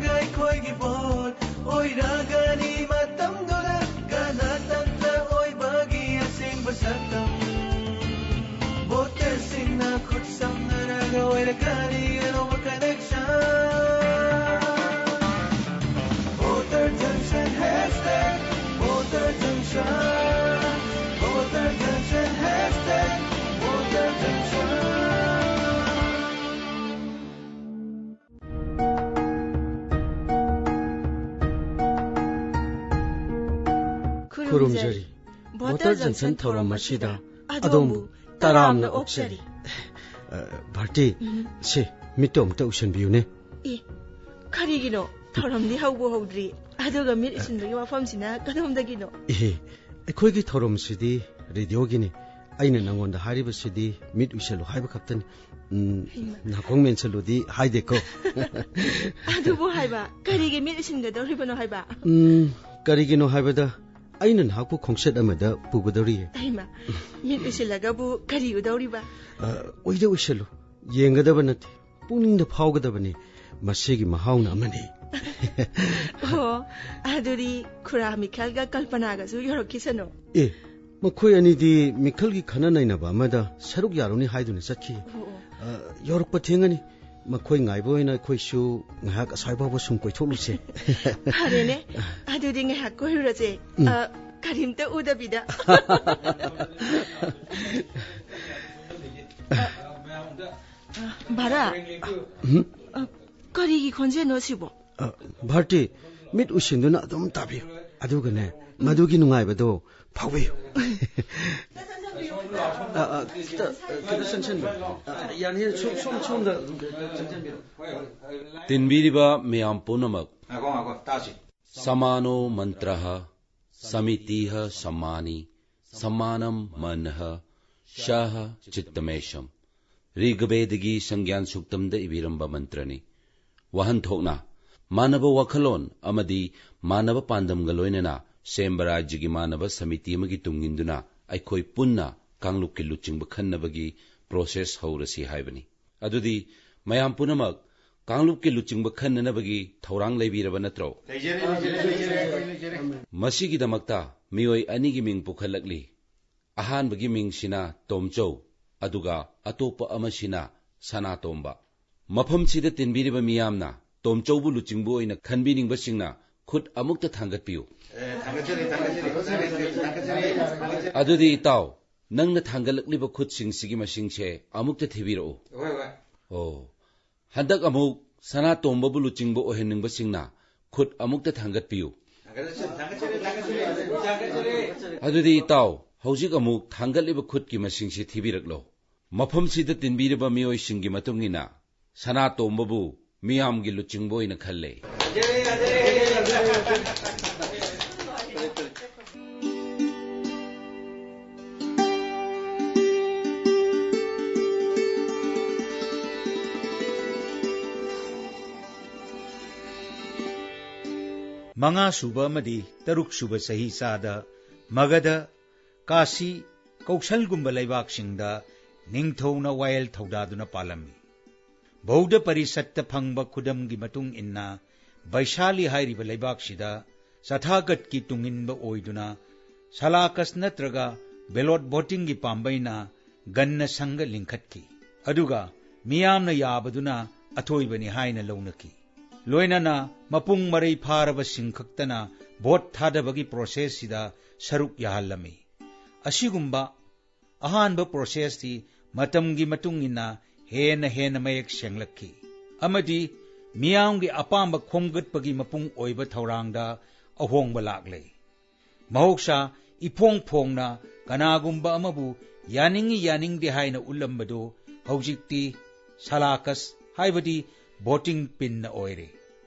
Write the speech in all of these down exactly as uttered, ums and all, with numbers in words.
ꯑꯩꯈꯣꯏꯒꯤ ꯚꯣꯠ ꯑꯣꯏꯔꯒꯅꯤ ꯃꯇꯝꯗꯨꯗ ꯒꯅꯇꯟꯇ꯭ꯔ ꯑꯣꯏꯕꯒꯤ ꯑꯁꯦꯡꯕ ꯁꯛꯇꯝ꯫ ꯚꯣꯇꯔꯁꯤꯡꯅ ꯈꯨꯠ ꯁꯝꯅꯔꯒ ꯑꯣꯏꯔꯛꯀꯅꯤ ꯑꯅꯧꯕ connection. Voter ꯖꯪꯁꯟ ꯍꯦꯁꯇꯦꯒ voter ꯖꯪꯁꯟ꯫ Voter ꯖꯪꯁꯟ ꯍꯦꯁꯇꯦꯒ voter ꯖꯪꯁꯟ꯫ ꯈꯨꯔꯨꯝꯖꯔꯤ꯫ Voter ꯖꯪꯁꯟ ꯊꯧꯔꯝ ꯑꯁꯤꯗ ꯑꯗꯣꯝꯕꯨ ꯇꯔꯥꯝꯅ ꯑꯣꯛꯆꯔꯤ꯫ ꯑ, ꯚꯥꯔꯇꯤ, ꯎꯝ꯫ ꯁꯦ, ꯃꯤꯠꯇꯣ ꯑꯃꯨꯛꯇ ꯎꯏꯁꯟꯕꯤꯌꯨꯅꯦ꯫ ꯑꯦ, ꯀꯔꯤꯒꯤꯅꯣ? ꯊꯧꯔꯝꯗꯤ ꯍꯧꯕꯨ ꯍꯧꯗ꯭ꯔꯤ, ꯑꯗꯨꯒ ꯃꯤꯠ ꯎꯏꯁꯤꯟꯕꯒꯤ ꯋꯥꯐꯝꯁꯤꯅ ꯀꯗꯣꯝꯗꯒꯤꯅꯣ? ꯑꯦ, ꯑꯩꯈꯣꯏꯒꯤ ꯊꯧꯔꯝꯁꯤꯗꯤ ꯔꯦꯗꯤꯑꯣꯒꯤꯅꯤ꯫ ꯑꯩꯅ ꯅꯪꯉꯣꯟꯗ ꯍꯥꯏꯔꯤꯕꯁꯤꯗꯤ ꯃꯤꯠ ꯎꯏꯁꯜꯂꯨ ꯍꯥꯏꯕ ꯈꯛꯇꯅꯤ꯫ ꯎꯝ, ꯍꯩꯃꯥ꯫ ꯅꯥꯀꯣꯡ ꯃꯦꯟꯁꯜꯂꯨꯗꯤ ꯍꯥꯏꯗꯦꯀꯣ꯫ ꯑꯗꯨꯕꯨ ꯍꯥꯏꯕ, ꯀꯔꯤꯒꯤ ꯃꯤꯠ ꯎꯏꯁꯤꯟꯒꯗꯧꯔꯤꯕꯅꯣ ꯍꯥꯏꯕ? ꯎꯝ, ꯀꯔꯤꯒꯤꯅꯣ ꯍꯥꯏꯕꯗ, ꯑꯩꯅ ꯅꯍꯥꯛꯄꯨ ꯈꯣꯡꯆꯠ ꯑꯃꯗ ꯄꯨꯒꯗꯧꯔꯤꯌꯦ꯫ ꯍꯩꯃꯥ, ꯃꯤꯠ ꯎꯏꯁꯤꯜꯂꯒꯕꯨ ꯀꯔꯤ ꯎꯗꯧꯔꯤꯕ? ꯑ, ꯎꯏꯗ ꯎꯏꯁꯜꯂꯨ, ꯌꯦꯡꯒꯗꯕ ꯅꯠꯇꯦ, ꯄꯨꯛꯅꯤꯡꯗ ꯐꯥꯎꯒꯗꯕꯅꯤ꯫ ꯃꯁꯤꯒꯤ ꯃꯍꯥꯎꯅ ꯑꯃꯅꯤ꯫ ꯑꯣ, ꯑꯗꯨꯗꯤ ꯈꯨꯔꯥ ꯃꯤꯈꯜꯒ ꯀꯜꯄꯅꯥꯒꯁꯨ ꯌꯧꯔꯛꯈꯤꯁꯅꯨ꯫ ꯑꯦ, ꯃꯈꯣꯏ ꯑꯅꯤꯗꯤ ꯃꯤꯈꯜꯒꯤ ꯈꯟꯅ ꯅꯩꯅꯕ ꯑꯃꯗ ꯁꯔꯨꯛ ꯌꯥꯔꯨꯅꯤ ꯍꯥꯏꯗꯨꯅ ꯆꯠꯈꯤ꯫ ꯑꯣ, ꯑꯣ꯫ ꯑ, ꯌꯧꯔꯛꯄ ꯊꯦꯡꯉꯅꯤ꯫ ꯃꯈꯣꯏ ꯉꯥꯏꯕ ꯑꯣꯏꯅ ꯑꯩꯈꯣꯏꯁꯨ ꯉꯥꯏꯍꯥꯛ ꯑꯁ꯭ꯋꯥꯏ ꯐꯥꯎꯕ ꯁꯨꯝ ꯀꯣꯏꯊꯣꯛꯂꯨꯁꯦ꯫ ꯐꯔꯦꯅꯦ, ꯑꯗꯨꯗꯤ ꯉꯥꯏꯍꯥꯛ ꯀꯣꯏꯔꯨꯔꯁꯦ꯫ ꯎꯝ꯫ ꯑ, ꯀꯔꯤꯝꯇ ꯎꯗꯕꯤꯗ꯫ ꯑ, ꯚꯥꯔꯥ? ꯎꯝ? ꯑ, ꯀꯔꯤꯒꯤ ꯈꯣꯟꯖꯦꯜꯅꯣ ꯁꯤꯕꯣ? ꯑ, ꯚꯥꯔꯇꯤ, ꯃꯤꯠ ꯎꯏꯁꯤꯟꯗꯨꯅ ꯑꯗꯨꯝ ꯇꯥꯕꯤꯌꯨ꯫ ꯑꯗꯨꯒꯅꯦ, ꯃꯗꯨꯒꯤ ꯅꯨꯡꯉꯥꯏꯕꯗꯣ ꯐꯥꯎꯕꯤꯌꯨ꯫ ꯑ, ꯑ, ꯈꯤꯇ, ꯑ, ꯈꯤꯇ ꯆꯪꯁꯤꯟꯕꯤꯌꯨ꯫ ꯑ, ꯌꯥꯅꯤ, ꯁꯣꯝ, ꯁꯣꯝ, ꯁꯣꯝꯗ ꯑꯗꯨꯝ ꯆꯪꯁꯤꯟꯕꯤꯔꯣ꯫ ꯇꯤꯟꯕꯤꯔꯤꯕ ꯃꯌꯥꯝ ꯄꯨꯝꯅꯃꯛ꯫ ꯉꯥꯏꯈꯣ, ꯉꯥꯏꯈꯣ, ꯇꯥꯁꯤ꯫ ꯁꯃꯥꯅꯣ ꯃꯟꯇ꯭ꯔ, ꯁꯃꯤꯇꯤꯍ ꯁꯝꯃꯥꯅꯤ, ꯁꯝꯃꯥꯅꯝ ꯃꯟꯍ, ꯁꯍ ꯆꯤꯠꯇꯃꯦꯁꯝ꯫ ꯔꯤꯒꯕꯦꯗꯒꯤ ꯁꯪꯒ꯭ꯌꯥꯟ ꯁꯨꯛꯇꯝꯗ ꯏꯕꯤꯔꯝꯕ ꯃꯟꯇ꯭ꯔꯅꯤ꯫ ꯋꯥꯍꯟꯊꯣꯛꯅ, ꯃꯥꯟꯅꯕ ꯋꯥꯈꯜꯂꯣꯟ ꯑꯃꯗꯤ ꯃꯥꯟꯅꯕ ꯄꯥꯟꯗꯝꯒ ꯂꯣꯏꯅꯅ ꯁꯦꯝꯕ ꯔꯥꯖ꯭ꯌꯒꯤ ꯃꯥꯟꯅꯕ ꯁꯃꯤꯇꯤ ꯑꯃꯒꯤ ꯇꯨꯡ ꯏꯟꯗꯨꯅ ꯑꯩꯈꯣꯏ ꯄꯨꯟꯅ ꯀꯥꯡꯂꯨꯞꯀꯤ ꯂꯨꯆꯤꯡꯕ ꯈꯟꯅꯕꯒꯤ process ꯍꯧꯔꯁꯤ ꯍꯥꯏꯕꯅꯤ꯫ ꯑꯗꯨꯗꯤ ꯃꯌꯥꯝ ꯄꯨꯝꯅꯃꯛ ꯀꯥꯡꯂꯨꯞꯀꯤ ꯂꯨꯆꯤꯡꯕ ꯈꯟꯅꯅꯕꯒꯤ ꯊꯧꯔꯥꯡ ꯂꯩꯕꯤꯔꯕ ꯅꯠꯇ꯭ꯔꯣ? ꯂꯩꯖꯔꯦ, ꯂꯩꯖꯔꯦ, ꯂꯩꯖꯔꯦ, ꯂꯩꯖꯔꯦ꯫ ꯃꯁꯤꯒꯤꯗꯃꯛꯇ ꯃꯤꯑꯣꯏ ꯑꯅꯤꯒꯤ ꯃꯤꯡ ꯄꯨꯈꯠꯂꯛꯂꯤ꯫ ꯑꯍꯥꯟꯕꯒꯤ ꯃꯤꯡꯁꯤꯅ ꯇꯣꯝꯆꯧ, ꯑꯗꯨꯒ ꯑꯇꯣꯞꯄ ꯑꯃꯁꯤꯅ ꯁꯅꯥꯇꯣꯝꯕ꯫ ꯃꯐꯝꯁꯤꯗ ꯇꯤꯟꯕꯤꯔꯤꯕ ꯃꯤꯌꯥꯝꯅ ꯇꯣꯝꯆꯧꯕꯨ ꯂꯨꯆꯤꯡꯕ ꯑꯣꯏꯅ ꯈꯟꯕꯤꯅꯤꯡꯕꯁꯤꯡꯅ ꯈꯨꯠ ꯑꯃꯨꯛꯇ ꯊꯥꯡꯒꯠꯄꯤꯌꯨ꯫ ꯑꯦ, ꯊꯥꯡꯒꯠꯆꯔꯤ, ꯊꯥꯡꯒꯠꯆꯔꯤ, ꯊꯥꯡꯒꯠꯆꯔꯤ, ꯊꯥꯡꯒꯠꯆꯔꯤ꯫ ꯑꯗꯨꯗꯤ ꯏꯇꯥꯎ, ꯅꯪꯅ ꯊꯥꯡꯒꯠꯂꯛꯂꯤꯕ ꯈꯨꯠꯁꯤꯡꯁꯤꯒꯤ ꯃꯁꯤꯡꯁꯦ ꯑꯃꯨꯛꯇ ꯊꯤꯕꯤꯔꯛꯎ꯫ ꯍꯣꯏ, ꯍꯣꯏ꯫ ꯑꯣ, ꯍꯟꯗꯛ ꯑꯃꯨꯛ ꯁꯅꯥꯇꯣꯝꯕꯕꯨ ꯂꯨꯆꯤꯡꯕ ꯑꯣꯏꯍꯟꯅꯤꯡꯕꯁꯤꯡꯅ ꯈꯨꯠ ꯑꯃꯨꯛꯇ ꯊꯥꯡꯒꯠꯄꯤꯌꯨ꯫ ꯊꯥꯡꯒꯠꯆꯔꯤ, ꯊꯥꯡꯒꯠꯆꯔꯤ, ꯊꯥꯡꯒꯠꯆꯔꯤ꯫ ꯑꯗꯨꯗꯤ ꯏꯇꯥꯎ, ꯍꯧꯖꯤꯛ ꯑꯃꯨꯛ ꯊꯥꯡꯒꯠꯂꯤꯕ ꯈꯨꯠꯀꯤ ꯃꯁꯤꯡꯁꯤ ꯊꯤꯕꯤꯔꯛꯂꯣ꯫ ꯃꯐꯝꯁꯤꯗ ꯇꯤꯟꯕꯤꯔꯤꯕ ꯃꯤꯑꯣꯏꯁꯤꯡꯒꯤ ꯃꯇꯨꯡ ꯏꯟꯅ ꯁꯅꯥꯇꯣꯝꯕꯕꯨ ꯃꯤꯌꯥꯝꯒꯤ ꯂꯨꯆꯤꯡꯕ ꯑꯣꯏꯅ ꯈꯜꯂꯦ꯫ ꯃꯉꯥ ꯁꯨꯕ ꯑꯃꯗꯤ ꯇꯔꯨꯛ ꯁꯨꯕ ꯆꯍꯤ ꯆꯥꯗ ꯃꯒꯙ, ꯀꯥꯁꯤ, ꯀꯧꯁꯜꯒꯨꯝꯕ ꯂꯩꯕꯥꯛꯁꯤꯡꯗ ꯅꯤꯡꯊꯧꯅ ꯋꯥꯌꯦꯜ ꯊꯧꯗꯥꯗꯨꯅ ꯄꯥꯜꯂꯝꯃꯤ꯫ ꯕꯧꯗ ꯄꯔꯤꯁꯠꯇ ꯐꯪꯕ ꯈꯨꯗꯝꯒꯤ ꯃꯇꯨꯡ ꯏꯟꯅ, ꯕꯩꯁꯥꯂꯤ ꯍꯥꯏꯔꯤꯕ ꯂꯩꯕꯥꯛꯁꯤꯗ ꯆꯊꯥꯒꯠꯀꯤ ꯇꯨꯡꯏꯟꯕ ꯑꯣꯏꯗꯨꯅ ꯁꯂꯥꯀꯁ ꯅꯠꯇ꯭ꯔꯒ ꯕꯦꯂꯣꯠ ꯚꯣꯇꯤꯡꯒꯤ ꯄꯥꯝꯕꯩꯅ ꯒꯟꯅ ꯁꯪꯒ ꯂꯤꯡꯈꯠꯈꯤ꯫ ꯑꯗꯨꯒ ꯃꯤꯌꯥꯝꯅ ꯌꯥꯕꯗꯨꯅ ꯑꯊꯣꯏꯕꯅꯤ ꯍꯥꯏꯅ ꯂꯧꯅꯈꯤ꯫ ꯂꯣꯏꯅꯅ ꯃꯄꯨꯡ ꯃꯔꯩ ꯐꯥꯔꯕꯁꯤꯡ ꯈꯛꯇꯅ ꯚꯣꯠ ꯊꯥꯗꯕꯒꯤ ꯄ꯭ꯔꯣꯁꯦꯁꯁꯤꯗ ꯁꯔꯨꯛ ꯌꯥꯍꯜꯂꯝꯃꯤ꯫ ꯑꯁꯤꯒꯨꯝꯕ ꯑꯍꯥꯟꯕ ꯄ꯭ꯔꯣꯁꯦꯁꯇꯤ ꯃꯇꯝꯒꯤ ꯃꯇꯨꯡ ꯏꯟꯅ ꯍꯦꯟꯅ ꯍꯦꯟꯅ ꯃꯌꯦꯛ ꯁꯦꯡꯂꯛꯈꯤ ꯑꯃꯗꯤ ꯃꯤꯌꯥꯝꯒꯤ ꯑꯄꯥꯝꯕ ꯈꯣꯝꯒꯠꯄꯒꯤ ꯃꯄꯨꯡ ꯑꯣꯏꯕ ꯊꯧꯔꯥꯡꯗ ꯑꯍꯣꯡꯕ ꯂꯥꯛꯂꯦ꯫ ꯃꯍꯧꯁꯥ ꯏꯐꯣꯡ ꯐꯣꯡꯅ ꯀꯅꯥꯒꯨꯝꯕ ꯑꯃꯕꯨ ꯌꯥꯅꯤꯡꯏ ꯌꯥꯅꯤꯡꯗꯦ ꯍꯥꯏꯅ ꯎꯠꯂꯝꯕꯗꯨ ꯍꯧꯖꯤꯛꯇꯤ ꯁꯂꯥꯀꯁ ꯍꯥꯏꯕꯗꯤ ꯚꯣꯇꯤꯡ ꯄꯤꯟꯅ ꯑꯣꯏꯔꯦ꯫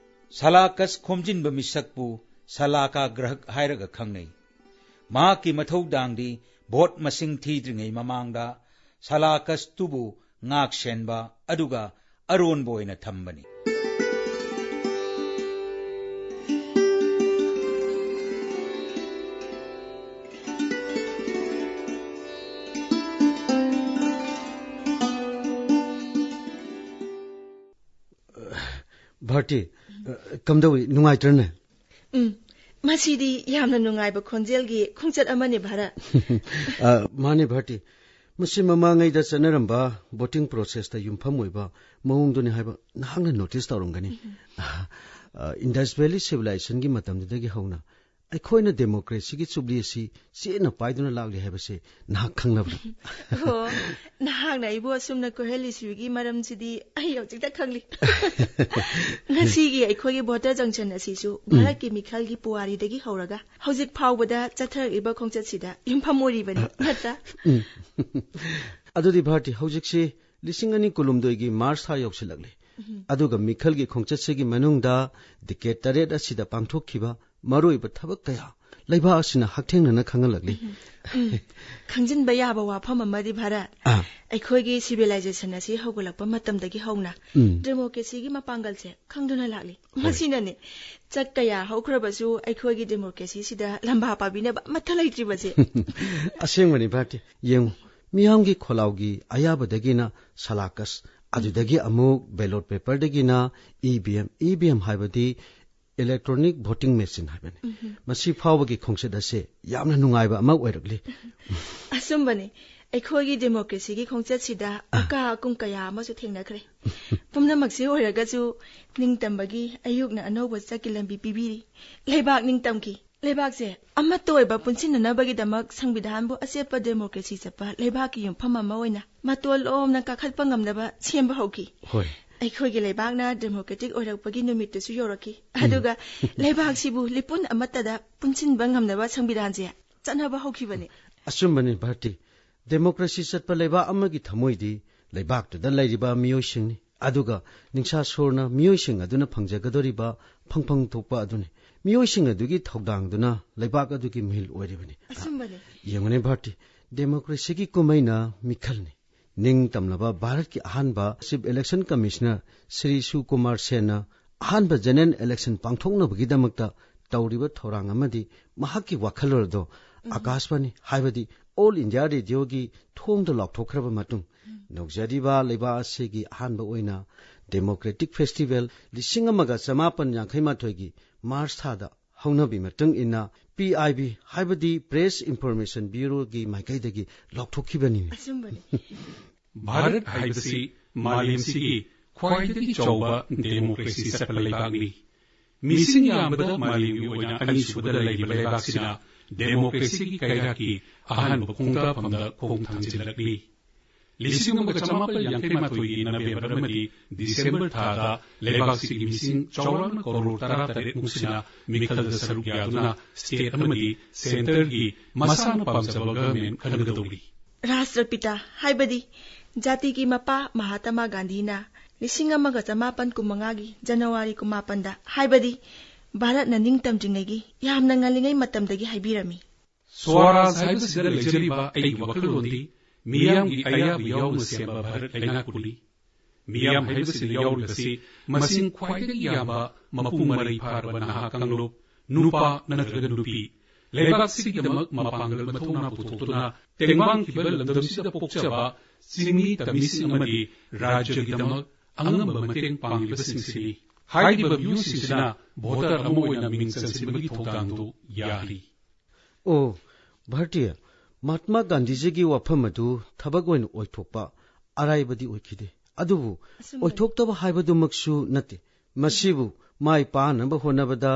ꯁꯂꯥꯀꯁ ꯈꯣꯝꯖꯤꯟꯕ ꯃꯤꯁꯛꯄꯨ ꯁꯂꯥꯀꯥꯒ꯭ꯔꯍꯛ ꯍꯥꯏꯔꯒ ꯈꯪꯅꯩ꯫ ꯃꯍꯥꯛꯀꯤ ꯃꯊꯧꯗꯥꯡꯗꯤ ꯚꯣꯠ ꯃꯁꯤꯡ ꯊꯤꯗ꯭ꯔꯤꯉꯩ ꯃꯃꯥꯡꯗ ꯁꯂꯥꯀꯁꯇꯨꯕꯨ ꯉꯥꯛ ꯁꯦꯟꯕ ꯑꯗꯨꯒ ꯑꯔꯣꯟꯕ ꯑꯣꯏꯅ ꯊꯝꯕꯅꯤ꯫ ꯚꯥꯔꯇꯤ, ꯑ, ꯀꯝꯗꯧꯏ? ꯅꯨꯡꯉꯥꯏꯇ꯭ꯔꯅꯦ? ꯎꯝ, ꯃꯁꯤꯗꯤ ꯌꯥꯝꯅ ꯅꯨꯡꯉꯥꯏꯕ ꯈꯣꯟꯖꯦꯜꯒꯤ ꯈꯣꯡꯆꯠ ꯑꯃꯅꯦ, ꯚꯥꯔꯠ꯫ ꯑ, ꯃꯥꯅꯦ, ꯚꯥꯔꯇꯤ꯫ ꯃꯁꯤ ꯃꯃꯥꯡꯉꯩꯗ ꯆꯠꯅꯔꯝꯕ ꯚꯣꯇꯤꯡ ꯄ꯭ꯔꯣꯁꯦꯁꯇ ꯌꯨꯝꯐꯝ ꯑꯣꯏꯕ ꯃꯑꯣꯡꯗꯨꯅꯤ ꯍꯥꯏꯕ ꯅꯍꯥꯛꯅ ꯅꯣꯇꯤꯁ ꯇꯧꯔꯝꯒꯅꯤ꯫ ꯑ, ꯏꯟꯗꯁ ꯚꯦꯂꯤ ꯁꯤꯚꯤꯂꯥꯏꯖꯦꯁꯟꯒꯤ ꯃꯇꯝꯗꯨꯗꯒꯤ ꯍꯧꯅ ꯑꯩꯈꯣꯏꯅ ꯗꯦꯃꯣꯀ꯭ꯔꯦꯁꯤꯒꯤ ꯆꯨꯕ꯭ꯂꯤ ꯑꯁꯤ ꯆꯦꯠꯅ ꯄꯥꯏꯗꯨꯅ ꯂꯥꯛꯂꯤ ꯍꯥꯏꯕꯁꯤ ꯅꯍꯥꯛ ꯈꯪꯂꯕ꯭ꯔꯥ? ꯑꯣ, ꯅꯍꯥꯛꯅ ꯑꯩꯕꯨ ꯑꯁꯨꯝꯅ ꯀꯣꯏꯍꯜꯂꯤꯁꯤꯒꯤ ꯃꯔꯝꯁꯤꯗꯤ ꯑꯩ ꯍꯧꯖꯤꯛꯇ ꯈꯪꯂꯤ꯫ ꯉꯁꯤꯒꯤ ꯑꯩꯈꯣꯏꯒꯤ ꯚꯣꯇꯔ ꯖꯪꯁꯟ ꯑꯁꯤꯁꯨ ꯚꯥꯔꯠꯀꯤ ꯃꯤꯈꯜꯒꯤ ꯄꯨꯋꯥꯔꯤꯗꯒꯤ ꯍꯧꯔꯒ ꯍꯧꯖꯤꯛ ꯐꯥꯎꯕꯗ ꯆꯠꯊꯔꯛꯂꯤꯕ ꯈꯣꯡꯆꯠꯁꯤꯗ ꯌꯨꯝꯐꯝ ꯑꯣꯏꯔꯤꯕꯅꯤ, ꯅꯠꯇ꯭ꯔꯥ? ꯎꯝ꯫ ꯑꯗꯨꯗꯤ ꯚꯥꯔꯇꯤ, ꯍꯧꯖꯤꯛꯁꯤ ꯂꯤꯁꯤꯡ ꯑꯅꯤ ꯀꯨꯟꯍꯨꯝꯗꯣꯏꯒꯤ ꯃꯥꯔꯆ ꯊꯥ ꯌꯧꯁꯤꯜꯂꯛꯂꯤ꯫ ꯑꯗꯨꯒ ꯃꯤꯈꯜꯒꯤ ꯈꯣꯡꯆꯠꯁꯤꯒꯤ ꯃꯅꯨꯡꯗ ꯗꯤꯀꯦꯠ ꯇꯔꯦꯠ ꯑꯁꯤꯗ ꯄꯥꯡꯊꯣꯛꯈꯤꯕ ꯃꯔꯨꯑꯣꯏꯕ ꯊꯕꯛ ꯀꯌꯥ ꯂꯩꯕꯥꯛ ꯑꯁꯤꯅ ꯍꯛꯊꯦꯡꯅꯅ ꯈꯪꯍꯜꯂꯛꯂꯤ꯫ ꯎꯝ, ꯈꯪꯖꯤꯟꯕ ꯌꯥꯕ ꯋꯥꯐꯝ ꯑꯃꯗꯤ, ꯚꯥꯔꯠ, ꯑꯥ꯫ ꯑꯩꯈꯣꯏꯒꯤ ꯁꯤꯚꯤꯂꯥꯏꯖꯦꯁꯟ ꯑꯁꯤ ꯍꯧꯒꯠꯂꯛꯄ ꯃꯇꯝꯗꯒꯤ ꯍꯧꯅ ꯎꯝ꯫ ꯗꯦꯃꯣꯀ꯭ꯔꯦꯁꯤꯒꯤ ꯃꯄꯥꯡꯒꯜꯁꯦ ꯈꯪꯗꯨꯅ ꯂꯥꯛꯂꯤ꯫ ꯃꯁꯤꯅꯅꯦ, ꯆꯠ ꯀꯌꯥ ꯍꯧꯈ꯭ꯔꯕꯁꯨ ꯑꯩꯈꯣꯏꯒꯤ ꯗꯦꯃꯣꯀ꯭ꯔꯦꯁꯤꯁꯤꯗ ꯂꯝꯕꯥ ꯄꯥꯕꯤꯅꯕ ꯑꯃꯠꯇ ꯂꯩꯇ꯭ꯔꯤꯕꯁꯦ꯫ ꯑꯁꯦꯡꯕꯅꯤ ꯚꯥꯔꯇꯤ꯫ ꯌꯦꯡꯉꯨ, ꯃꯤꯌꯥꯝꯒꯤ ꯈꯣꯜꯂꯥꯎꯒꯤ ꯑꯌꯥꯕꯗꯒꯤꯅ ꯁꯂꯥꯀꯁ, ꯑꯗꯨꯗꯒꯤ ꯑꯃꯨꯛ ꯕꯦꯂꯣꯠ ꯄꯦꯄꯔꯗꯒꯤꯅ E V M, E V M ꯍꯥꯏꯕꯗꯤ ꯏꯂꯦꯛꯇ꯭ꯔꯣꯅꯤꯛ ꯚꯣꯇꯤꯡ ꯃꯦꯆꯤꯟ ꯍꯥꯏꯕꯅꯤ꯫ ꯃꯁꯤ ꯐꯥꯎꯕꯒꯤ ꯈꯣꯡꯆꯠ ꯑꯁꯦ ꯌꯥꯝꯅ ꯅꯨꯡꯉꯥꯏꯕ ꯑꯃ ꯑꯣꯏꯔꯛꯂꯤ꯫ ꯑꯆꯨꯝꯕꯅꯤ, ꯑꯩꯈꯣꯏꯒꯤ ꯗꯦꯃꯣꯀ꯭ꯔꯦꯁꯤꯒꯤ ꯈꯣꯡꯆꯠꯁꯤꯗ ꯑꯀꯥ ꯑꯀꯨꯝ ꯀꯌꯥ ꯑꯃꯁꯨ ꯊꯦꯡꯅꯈ꯭ꯔꯦ꯫ ꯄꯨꯝꯅꯃꯛꯁꯤ ꯑꯣꯏꯔꯒꯁꯨ ꯅꯤꯡꯇꯝꯕꯒꯤ ꯑꯌꯨꯛꯅ ꯑꯅꯧꯕ ꯆꯠꯀꯤ ꯂꯝꯕꯤ ꯄꯤꯕꯤꯔꯤ꯫ ꯂꯩꯕꯥꯛ ꯅꯤꯡꯇꯝꯈꯤ꯫ ꯂꯩꯕꯥꯛꯁꯦ ꯑꯃꯠꯇ ꯑꯣꯏꯕ ꯄꯨꯟꯁꯤꯟꯅꯅꯕꯒꯤꯗꯃꯛ ꯁꯪꯕꯤꯙꯥꯟꯕꯨ ꯑꯆꯦꯠꯄ ꯗꯦꯃꯣꯀ꯭ꯔꯦꯁꯤ ꯆꯠꯄ ꯂꯩꯕꯥꯛꯀꯤ ꯌꯨꯝꯐꯝ ꯑꯃ ꯑꯣꯏꯅ ꯃꯇꯣꯜ ꯂꯣꯝꯅ ꯀꯥꯈꯠꯄ ꯉꯝꯅꯕ ꯁꯦꯝꯕ ꯍꯧꯈꯤ꯫ ꯍꯣꯏ꯫ ꯑꯩꯈꯣꯏꯒꯤ ꯂꯩꯕꯥꯛꯅ ꯗꯦꯃꯣꯀ꯭ꯔꯦꯇꯤꯛ ꯑꯣꯏꯔꯛꯄꯒꯤ ꯅꯨꯃꯤꯠꯇꯨꯁꯨ ꯌꯧꯔꯛꯈꯤ꯫ ꯑꯗꯨꯒ ꯂꯩꯕꯥꯛꯁꯤꯕꯨ ꯂꯤꯄꯨꯟ ꯑꯃꯠꯇꯗ ꯄꯨꯟꯁꯤꯟꯕ ꯉꯝꯅꯕ ꯁꯪꯕꯤꯙꯥꯟꯁꯦ ꯆꯠꯅꯕ ꯍꯧꯈꯤꯕꯅꯤ꯫ ꯑꯆꯨꯝꯕꯅꯤ ꯚꯥꯔꯇꯤ꯫ ꯗꯦꯃꯣꯀ꯭ꯔꯦꯁꯤ ꯆꯠꯄ ꯂꯩꯕꯥꯛ ꯑꯃꯒꯤ ꯊꯃꯣꯏꯗꯤ ꯂꯩꯕꯥꯛꯇꯨꯗ ꯂꯩꯔꯤꯕ ꯃꯤꯑꯣꯏꯁꯤꯡꯅꯤ꯫ ꯑꯗꯨꯒ ꯅꯤꯡꯁꯥ ꯁꯣꯔꯅ ꯃꯤꯑꯣꯏꯁꯤꯡ ꯑꯗꯨꯅ ꯐꯪꯖꯒꯗꯧꯔꯤꯕ ꯐꯪꯐꯝ ꯊꯣꯛꯄ ꯑꯗꯨꯅꯤ꯫ ꯃꯤꯑꯣꯏꯁꯤꯡ ꯑꯗꯨꯒꯤ ꯊꯧꯗꯥꯡꯗꯨꯅ ꯂꯩꯕꯥꯛ ꯑꯗꯨꯒꯤ ꯃꯤꯍꯨꯜ ꯑꯣꯏꯔꯤꯕꯅꯤ꯫ ꯑꯆꯨꯝꯕꯅꯤ꯫ ꯌꯦꯡꯉꯨꯅꯦ ꯚꯥꯔꯇꯤ, ꯗꯦꯃꯣꯀ꯭ꯔꯦꯁꯤꯒꯤ ꯀꯨꯝꯍꯩꯅ ꯃꯤꯈꯜꯅꯤ꯫ ꯅꯤꯡꯇꯝꯂꯕ ꯚꯥꯔꯠꯀꯤ ꯑꯍꯥꯟꯕ ꯆꯤꯐ ꯏꯂꯦꯛꯁꯟ ꯀꯃꯤꯁꯅꯔ ꯁ꯭ꯔꯤ ꯁꯨꯀꯨꯃꯥꯔ ꯁꯦꯟꯅ ꯑꯍꯥꯟꯕ ꯖꯦꯅꯔꯦꯜ ꯏꯂꯦꯛꯁꯟ ꯄꯥꯡꯊꯣꯛꯅꯕꯒꯤꯗꯃꯛꯇ ꯇꯧꯔꯤꯕ ꯊꯧꯔꯥꯡ ꯑꯃꯗꯤ ꯃꯍꯥꯛꯀꯤ ꯋꯥꯈꯜꯂꯣꯟ ꯑꯗꯣ ꯑꯀꯥꯁꯕꯥꯅꯤ, ꯍꯥꯏꯕꯗꯤ ꯑꯣꯜ ꯏꯟꯗꯤꯌꯥ ꯔꯦꯗꯤꯑꯣꯒꯤ ꯊꯣꯡꯗ ꯂꯥꯎꯊꯣꯛꯈ꯭ꯔꯕ ꯃꯇꯨꯡ, ꯅꯧꯖꯔꯤꯕ ꯂꯩꯕꯥꯛ ꯑꯁꯤꯒꯤ ꯑꯍꯥꯟꯕ ꯑꯣꯏꯅ Democratic Festival ꯂꯤꯁꯤꯡ ꯑꯃꯒ ꯆꯃꯥꯄꯟ ꯌꯥꯡꯈꯩ ꯃꯥꯊꯣꯏꯒꯤ ꯃꯥꯔꯆ ꯊꯥꯗ ꯍꯧꯅꯕꯤ ꯃꯇꯨꯡ ꯏꯟꯅ ꯄꯤ ꯑꯥꯏ ꯕꯤ, ꯍꯥꯏꯕꯗꯤ Press Information Bureauꯒꯤ ꯃꯥꯏꯀꯩꯗꯒꯤ ꯂꯥꯎꯊꯣꯛꯈꯤꯕꯅꯤ꯫ ꯑꯆꯨꯝꯕꯅꯤ꯫ ꯚꯥꯔꯠ ꯍꯥꯏꯕꯁꯤ ꯃꯥꯂꯦꯝꯁꯤꯒꯤ ꯈ꯭ꯋꯥꯏꯗꯒꯤ ꯆꯥꯎꯕ ꯗꯦꯃꯣꯀ꯭ꯔꯦꯁꯤ ꯆꯠꯄ ꯂꯩꯕꯥꯛꯅꯤ꯫ ꯃꯤꯁꯤꯡ ꯌꯥꯝꯕꯗ ꯃꯥꯂꯦꯝꯒꯤ ꯑꯣꯏꯅ ꯑꯅꯤꯁꯨꯕꯗ ꯂꯩꯔꯤꯕ ꯂꯩꯕꯥꯛꯁꯤꯅ ꯗꯦꯃꯣꯀ꯭ꯔꯦꯁꯤꯒꯤ ꯀꯩꯔꯥꯛꯀꯤ ꯑꯍꯥꯟꯕ ꯈꯣꯡꯀꯥꯞꯐꯝꯗ ꯈꯣꯡ ꯊꯥꯡꯖꯤꯜꯂꯛꯂꯤ꯫ ꯂꯤꯁꯤꯡ ꯑꯃꯒ ꯆꯃꯥꯄꯜ ꯌꯥꯡꯈꯩ ꯃꯥꯊꯣꯏꯒꯤ ꯅꯕꯦꯝꯕꯔ ꯑꯃꯗꯤ ꯗꯤꯁꯦꯝꯕꯔ ꯊꯥꯗ ꯂꯩꯕꯥꯛꯁꯤꯒꯤ ꯃꯤꯁꯤꯡ ꯆꯥꯎꯔꯥꯛꯅ ꯀꯔꯣꯔ ꯇꯔꯥꯇꯔꯦꯠ ꯃꯨꯛꯁꯤꯅ ꯃꯤꯈꯜꯗ ꯁꯔꯨꯛ ꯌꯥꯗꯨꯅ ꯁ꯭ꯇꯦꯠ ꯑꯃꯗꯤ ꯁꯦꯟꯇꯔꯒꯤ ꯃꯁꯥꯅ ꯄꯥꯝꯖꯕ ꯒꯚꯔꯟꯃꯦꯟꯠ ꯈꯟꯒꯗꯧꯔꯤ꯫ ꯔꯥꯁꯇ꯭ꯔꯄꯤꯇꯥ, ꯍꯥꯏꯕꯗꯤ ꯖꯥꯇꯤꯒꯤ ꯃꯄꯥ ꯃꯍꯥꯇꯃꯥ ꯒꯥꯟꯙꯤꯅ ꯂꯤꯁꯤꯡ ꯑꯃꯒ ꯆꯃꯥꯄꯟ ꯀꯨꯟꯃꯉꯥꯒꯤ ꯖꯅꯋꯥꯔꯤ ꯀꯨꯟꯃꯥꯄꯟꯗ, ꯍꯥꯏꯕꯗꯤ ꯚꯥꯔꯠꯅ ꯅꯤꯡꯇꯝꯗ꯭ꯔꯤꯉꯩꯒꯤ ꯌꯥꯝꯅ ꯉꯜꯂꯤꯉꯩ ꯃꯇꯝꯗꯒꯤ ꯍꯥꯏꯕꯤꯔꯝꯃꯤ꯫ ꯁ꯭ꯋꯔꯥꯖ ꯍꯥꯏꯕꯁꯤꯗ ꯂꯩꯖꯔꯤꯕ ꯑꯩꯒꯤ ꯋꯥꯈꯜꯂꯣꯟꯗꯤ ꯃꯤꯌꯥꯝꯒꯤ ꯑꯌꯥꯕ ꯌꯥꯎꯅ ꯁꯦꯝꯕ ꯚꯥꯔꯠ ꯂꯩꯉꯥꯛꯄꯨꯅꯤ꯫ ꯃꯤꯌꯥꯝ ꯍꯥꯏꯕꯁꯤꯗ ꯌꯥꯎꯔꯤꯕꯁꯤ ꯃꯁꯤꯡ ꯈ꯭ꯋꯥꯏꯗꯒꯤ ꯌꯥꯝꯕ ꯃꯄꯨꯡ ꯃꯔꯩ ꯐꯥꯔꯕ ꯅꯍꯥ ꯀꯥꯡꯂꯨꯞ, ꯅꯨꯄꯥ ꯅꯠꯇ꯭ꯔꯒ ꯅꯨꯄꯤ, ꯂꯩꯕꯥꯛꯁꯤꯒꯤꯗꯃꯛ ꯃꯄꯥꯡꯒꯜ ꯃꯊꯧꯅꯥ ꯄꯨꯊꯣꯛꯇꯨꯅ ꯇꯦꯡꯕꯥꯡꯈꯤꯕ ꯂꯝꯗꯝꯁꯤꯗ ꯄꯣꯛꯆꯕ ꯆꯤꯡꯃꯤ ꯇꯝꯃꯤꯁꯤꯡ ꯑꯃꯗꯤ ꯔꯥꯖ꯭ꯌꯒꯤꯗꯃꯛ ꯑꯉꯝꯕ ꯃꯇꯦꯡ ꯄꯥꯡꯂꯤꯕꯁꯤꯡꯁꯤꯅꯤ꯫ ꯍꯥꯏꯔꯤꯕ ꯃꯤꯑꯣꯏꯁꯤꯡꯁꯤꯅ ꯚꯣꯇꯔ ꯑꯃ ꯑꯣꯏꯅ ꯃꯤꯡ ꯆꯟꯁꯤꯟꯕꯒꯤ ꯊꯧꯗꯥꯡꯗꯨ ꯌꯥꯔꯤ꯫ ꯑꯣ, ꯚꯥꯔꯇꯤꯌꯥ, ꯃꯍꯥꯠꯃꯥ ꯒꯥꯟꯙꯤꯖꯤꯒꯤ ꯋꯥꯐꯝ ꯑꯗꯨ ꯊꯕꯛ ꯑꯣꯏꯅ ꯑꯣꯏꯊꯣꯛꯄ ꯑꯔꯥꯏꯕꯗꯤ ꯑꯣꯏꯈꯤꯗꯦ꯫ ꯑꯗꯨꯕꯨ ꯑꯆꯨꯝꯕꯅꯤ꯫ ꯑꯣꯏꯊꯣꯛꯇꯕ ꯍꯥꯏꯕꯗꯨꯃꯛꯁꯨ ꯅꯠꯇꯦ꯫ ꯃꯁꯤꯕꯨ ꯃꯥꯏ ꯄꯥꯛꯅꯕ ꯍꯣꯠꯅꯕꯗ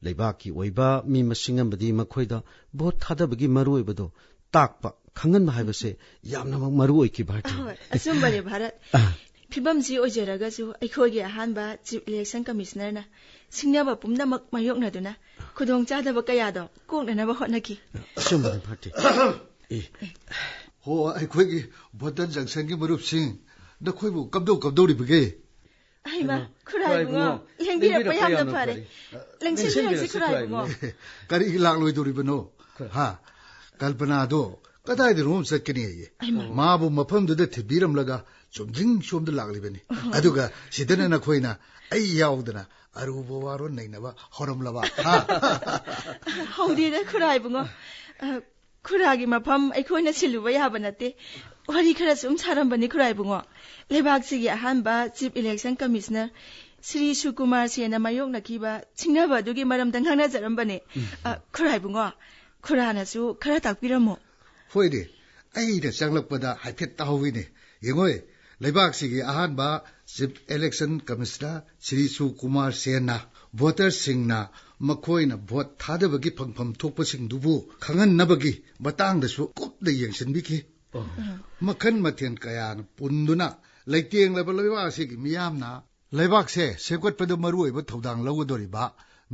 ꯂꯩꯕꯥꯛꯀꯤ ꯑꯣꯏꯕ ꯃꯤ ꯃꯁꯤꯡ ꯑꯃꯗꯤ ꯃꯈꯣꯏꯗ ꯚꯣꯠ ꯊꯥꯗꯕꯒꯤ ꯃꯔꯨꯑꯣꯏꯕꯗꯣ ꯇꯥꯛꯄ, ꯈꯪꯍꯟꯕ ꯍꯥꯏꯕꯁꯦ ꯌꯥꯝꯅꯃꯛ ꯃꯔꯨ ꯑꯣꯏꯈꯤ, ꯚꯥꯔꯇꯤ꯫ ꯑꯍꯣꯏ, ꯑꯆꯨꯝꯕꯅꯤ, ꯚꯥꯔꯠ꯫ ꯑꯥ꯫ ꯐꯤꯕꯝꯁꯤ ꯑꯣꯏꯖꯔꯒꯁꯨ ꯑꯩꯈꯣꯏꯒꯤ ꯑꯍꯥꯟꯕ Chief Election Commissionerꯅ ꯁꯤꯡꯅꯕ ꯄꯨꯝꯅꯃꯛ ꯃꯥꯌꯣꯛꯅꯗꯨꯅ ꯈꯨꯗꯣꯡꯆꯥꯗꯕ ꯀꯌꯥꯗꯣ ꯀꯣꯛꯅꯅꯕ ꯍꯣꯠꯅꯈꯤ꯫ ꯑꯆꯨꯝꯕꯅꯤ, ꯚꯥꯔꯇꯤ꯫ ꯑꯦ꯫ ꯍꯣ, ꯑꯩꯈꯣꯏꯒꯤ ꯚꯣꯇꯔ ꯖꯪꯁꯟꯒꯤ ꯃꯔꯨꯞꯁꯤꯡ, ꯅꯈꯣꯏꯕꯨ ꯀꯝꯗꯧ ꯀꯝꯗꯧꯔꯤꯕꯒꯦ? ꯑꯩꯃ, ꯍꯩꯃ, ꯈꯨꯔꯥꯏ ꯏꯕꯨꯡꯉꯣ, ꯂꯦꯡꯕꯤꯔꯛꯄ ꯌꯥꯝꯅ ꯐꯔꯦ꯫ ꯂꯦꯡꯁꯤꯟꯕꯤꯔꯁꯤ, ꯈꯨꯔꯥꯏ ꯏꯕꯨꯡꯉꯣ꯫ ꯀꯔꯤꯒꯤ ꯂꯥꯛꯂꯣꯏꯗꯧꯔꯤꯕꯅꯣ? ꯍꯥ? ꯀꯜꯄꯅꯥꯗꯣ ꯀꯗꯥꯏꯗꯅꯣ ꯑꯃ ꯆꯠꯀꯅꯤ ꯑꯌꯦ꯫ ꯍꯩꯃ꯫ ꯃꯥꯕꯨ ꯃꯐꯝꯗꯨꯗ ꯊꯤꯟꯕꯤꯔꯝꯂꯒ ꯆꯨꯝꯗ꯭ꯔꯤꯡ ꯁꯣꯝꯗ ꯂꯥꯛꯂꯤꯕꯅꯤ꯫ ꯑꯣ꯫ ꯑꯗꯨꯒ ꯁꯤꯗꯅ ꯅꯈꯣꯏꯅ ꯑꯩ ꯌꯥꯎꯗꯅ ꯑꯔꯨꯕ ꯋꯥꯔꯣꯜ ꯅꯩꯅꯕ ꯍꯧꯔꯝꯂꯕ? ꯍꯥ? ꯍꯧꯗꯦꯗ, ꯈꯨꯔꯥꯏ ꯏꯕꯨꯡꯉꯣ꯫ ꯑ, ꯈꯨꯔꯥꯒꯤ ꯃꯐꯝ ꯑꯩꯈꯣꯏꯅ ꯁꯤꯜꯂꯨꯕ ꯌꯥꯕ ꯅꯠꯇꯦ꯫ ꯋꯥꯔꯤ ꯈꯔ ꯁꯨꯝ ꯁꯥꯔꯝꯕꯅꯤ, ꯈꯨꯔꯥ ꯏꯕꯨꯡꯉꯣ꯫ ꯂꯩꯕꯥꯛꯁꯤꯒꯤ ꯑꯍꯥꯟꯕ Chief Election Commissioner ꯁ꯭ꯔꯤ ꯁꯨꯀꯨꯃꯥꯔ ꯁꯦꯟꯅ ꯃꯥꯌꯣꯛꯅꯈꯤꯕ ꯁꯤꯡꯅꯕ ꯑꯗꯨꯒꯤ ꯃꯔꯝꯗ ꯉꯥꯡꯅꯖꯔꯝꯕꯅꯤ꯫ ꯎꯝ꯫ ꯑ, ꯈꯨꯔꯥ ꯏꯕꯨꯡꯉꯣ, ꯈꯨꯔꯥꯅꯁꯨ ꯈꯔ ꯇꯥꯛꯄꯤꯔꯝꯃꯣ꯫ ꯍꯣꯏꯅꯦ, ꯑꯩꯅ ꯆꯪꯂꯛꯄꯗ ꯍꯥꯏꯐꯦꯠ ꯇꯥꯍꯧꯋꯤꯅꯦ꯫ ꯌꯦꯡꯉꯣꯏ, ꯂꯩꯕꯥꯛꯁꯤꯒꯤ ꯑꯍꯥꯟꯕ Chief Election Commissioner ꯁ꯭ꯔꯤ ꯁꯨꯀꯨꯃꯥꯔ ꯁꯦꯟꯅ ꯚꯣꯇꯔꯁꯤꯡꯅ ꯃꯈꯣꯏꯅ ꯚꯣꯠ ꯊꯥꯗꯕꯒꯤ ꯐꯪꯐꯝ ꯊꯣꯛꯄꯁꯤꯡꯗꯨꯕꯨ ꯈꯪꯍꯟꯅꯕꯒꯤ ꯃꯇꯥꯡꯗꯁꯨ ꯀꯨꯞꯅ ꯌꯦꯡꯁꯤꯟꯕꯤꯈꯤ꯫ ꯑꯣ꯫ ꯃꯈꯜ ꯃꯊꯦꯜ ꯀꯌꯥꯅ ꯄꯨꯟꯗꯨꯅ ꯂꯩꯇꯦꯡꯂꯕ ꯂꯩꯕꯥꯛ ꯑꯁꯤꯒꯤ ꯃꯤꯌꯥꯝꯅ ꯂꯩꯕꯥꯛꯁꯦ ꯁꯦꯝꯒꯠꯄꯗ ꯃꯔꯨꯑꯣꯏꯕ ꯊꯧꯗꯥꯡ ꯂꯧꯒꯗꯧꯔꯤꯕ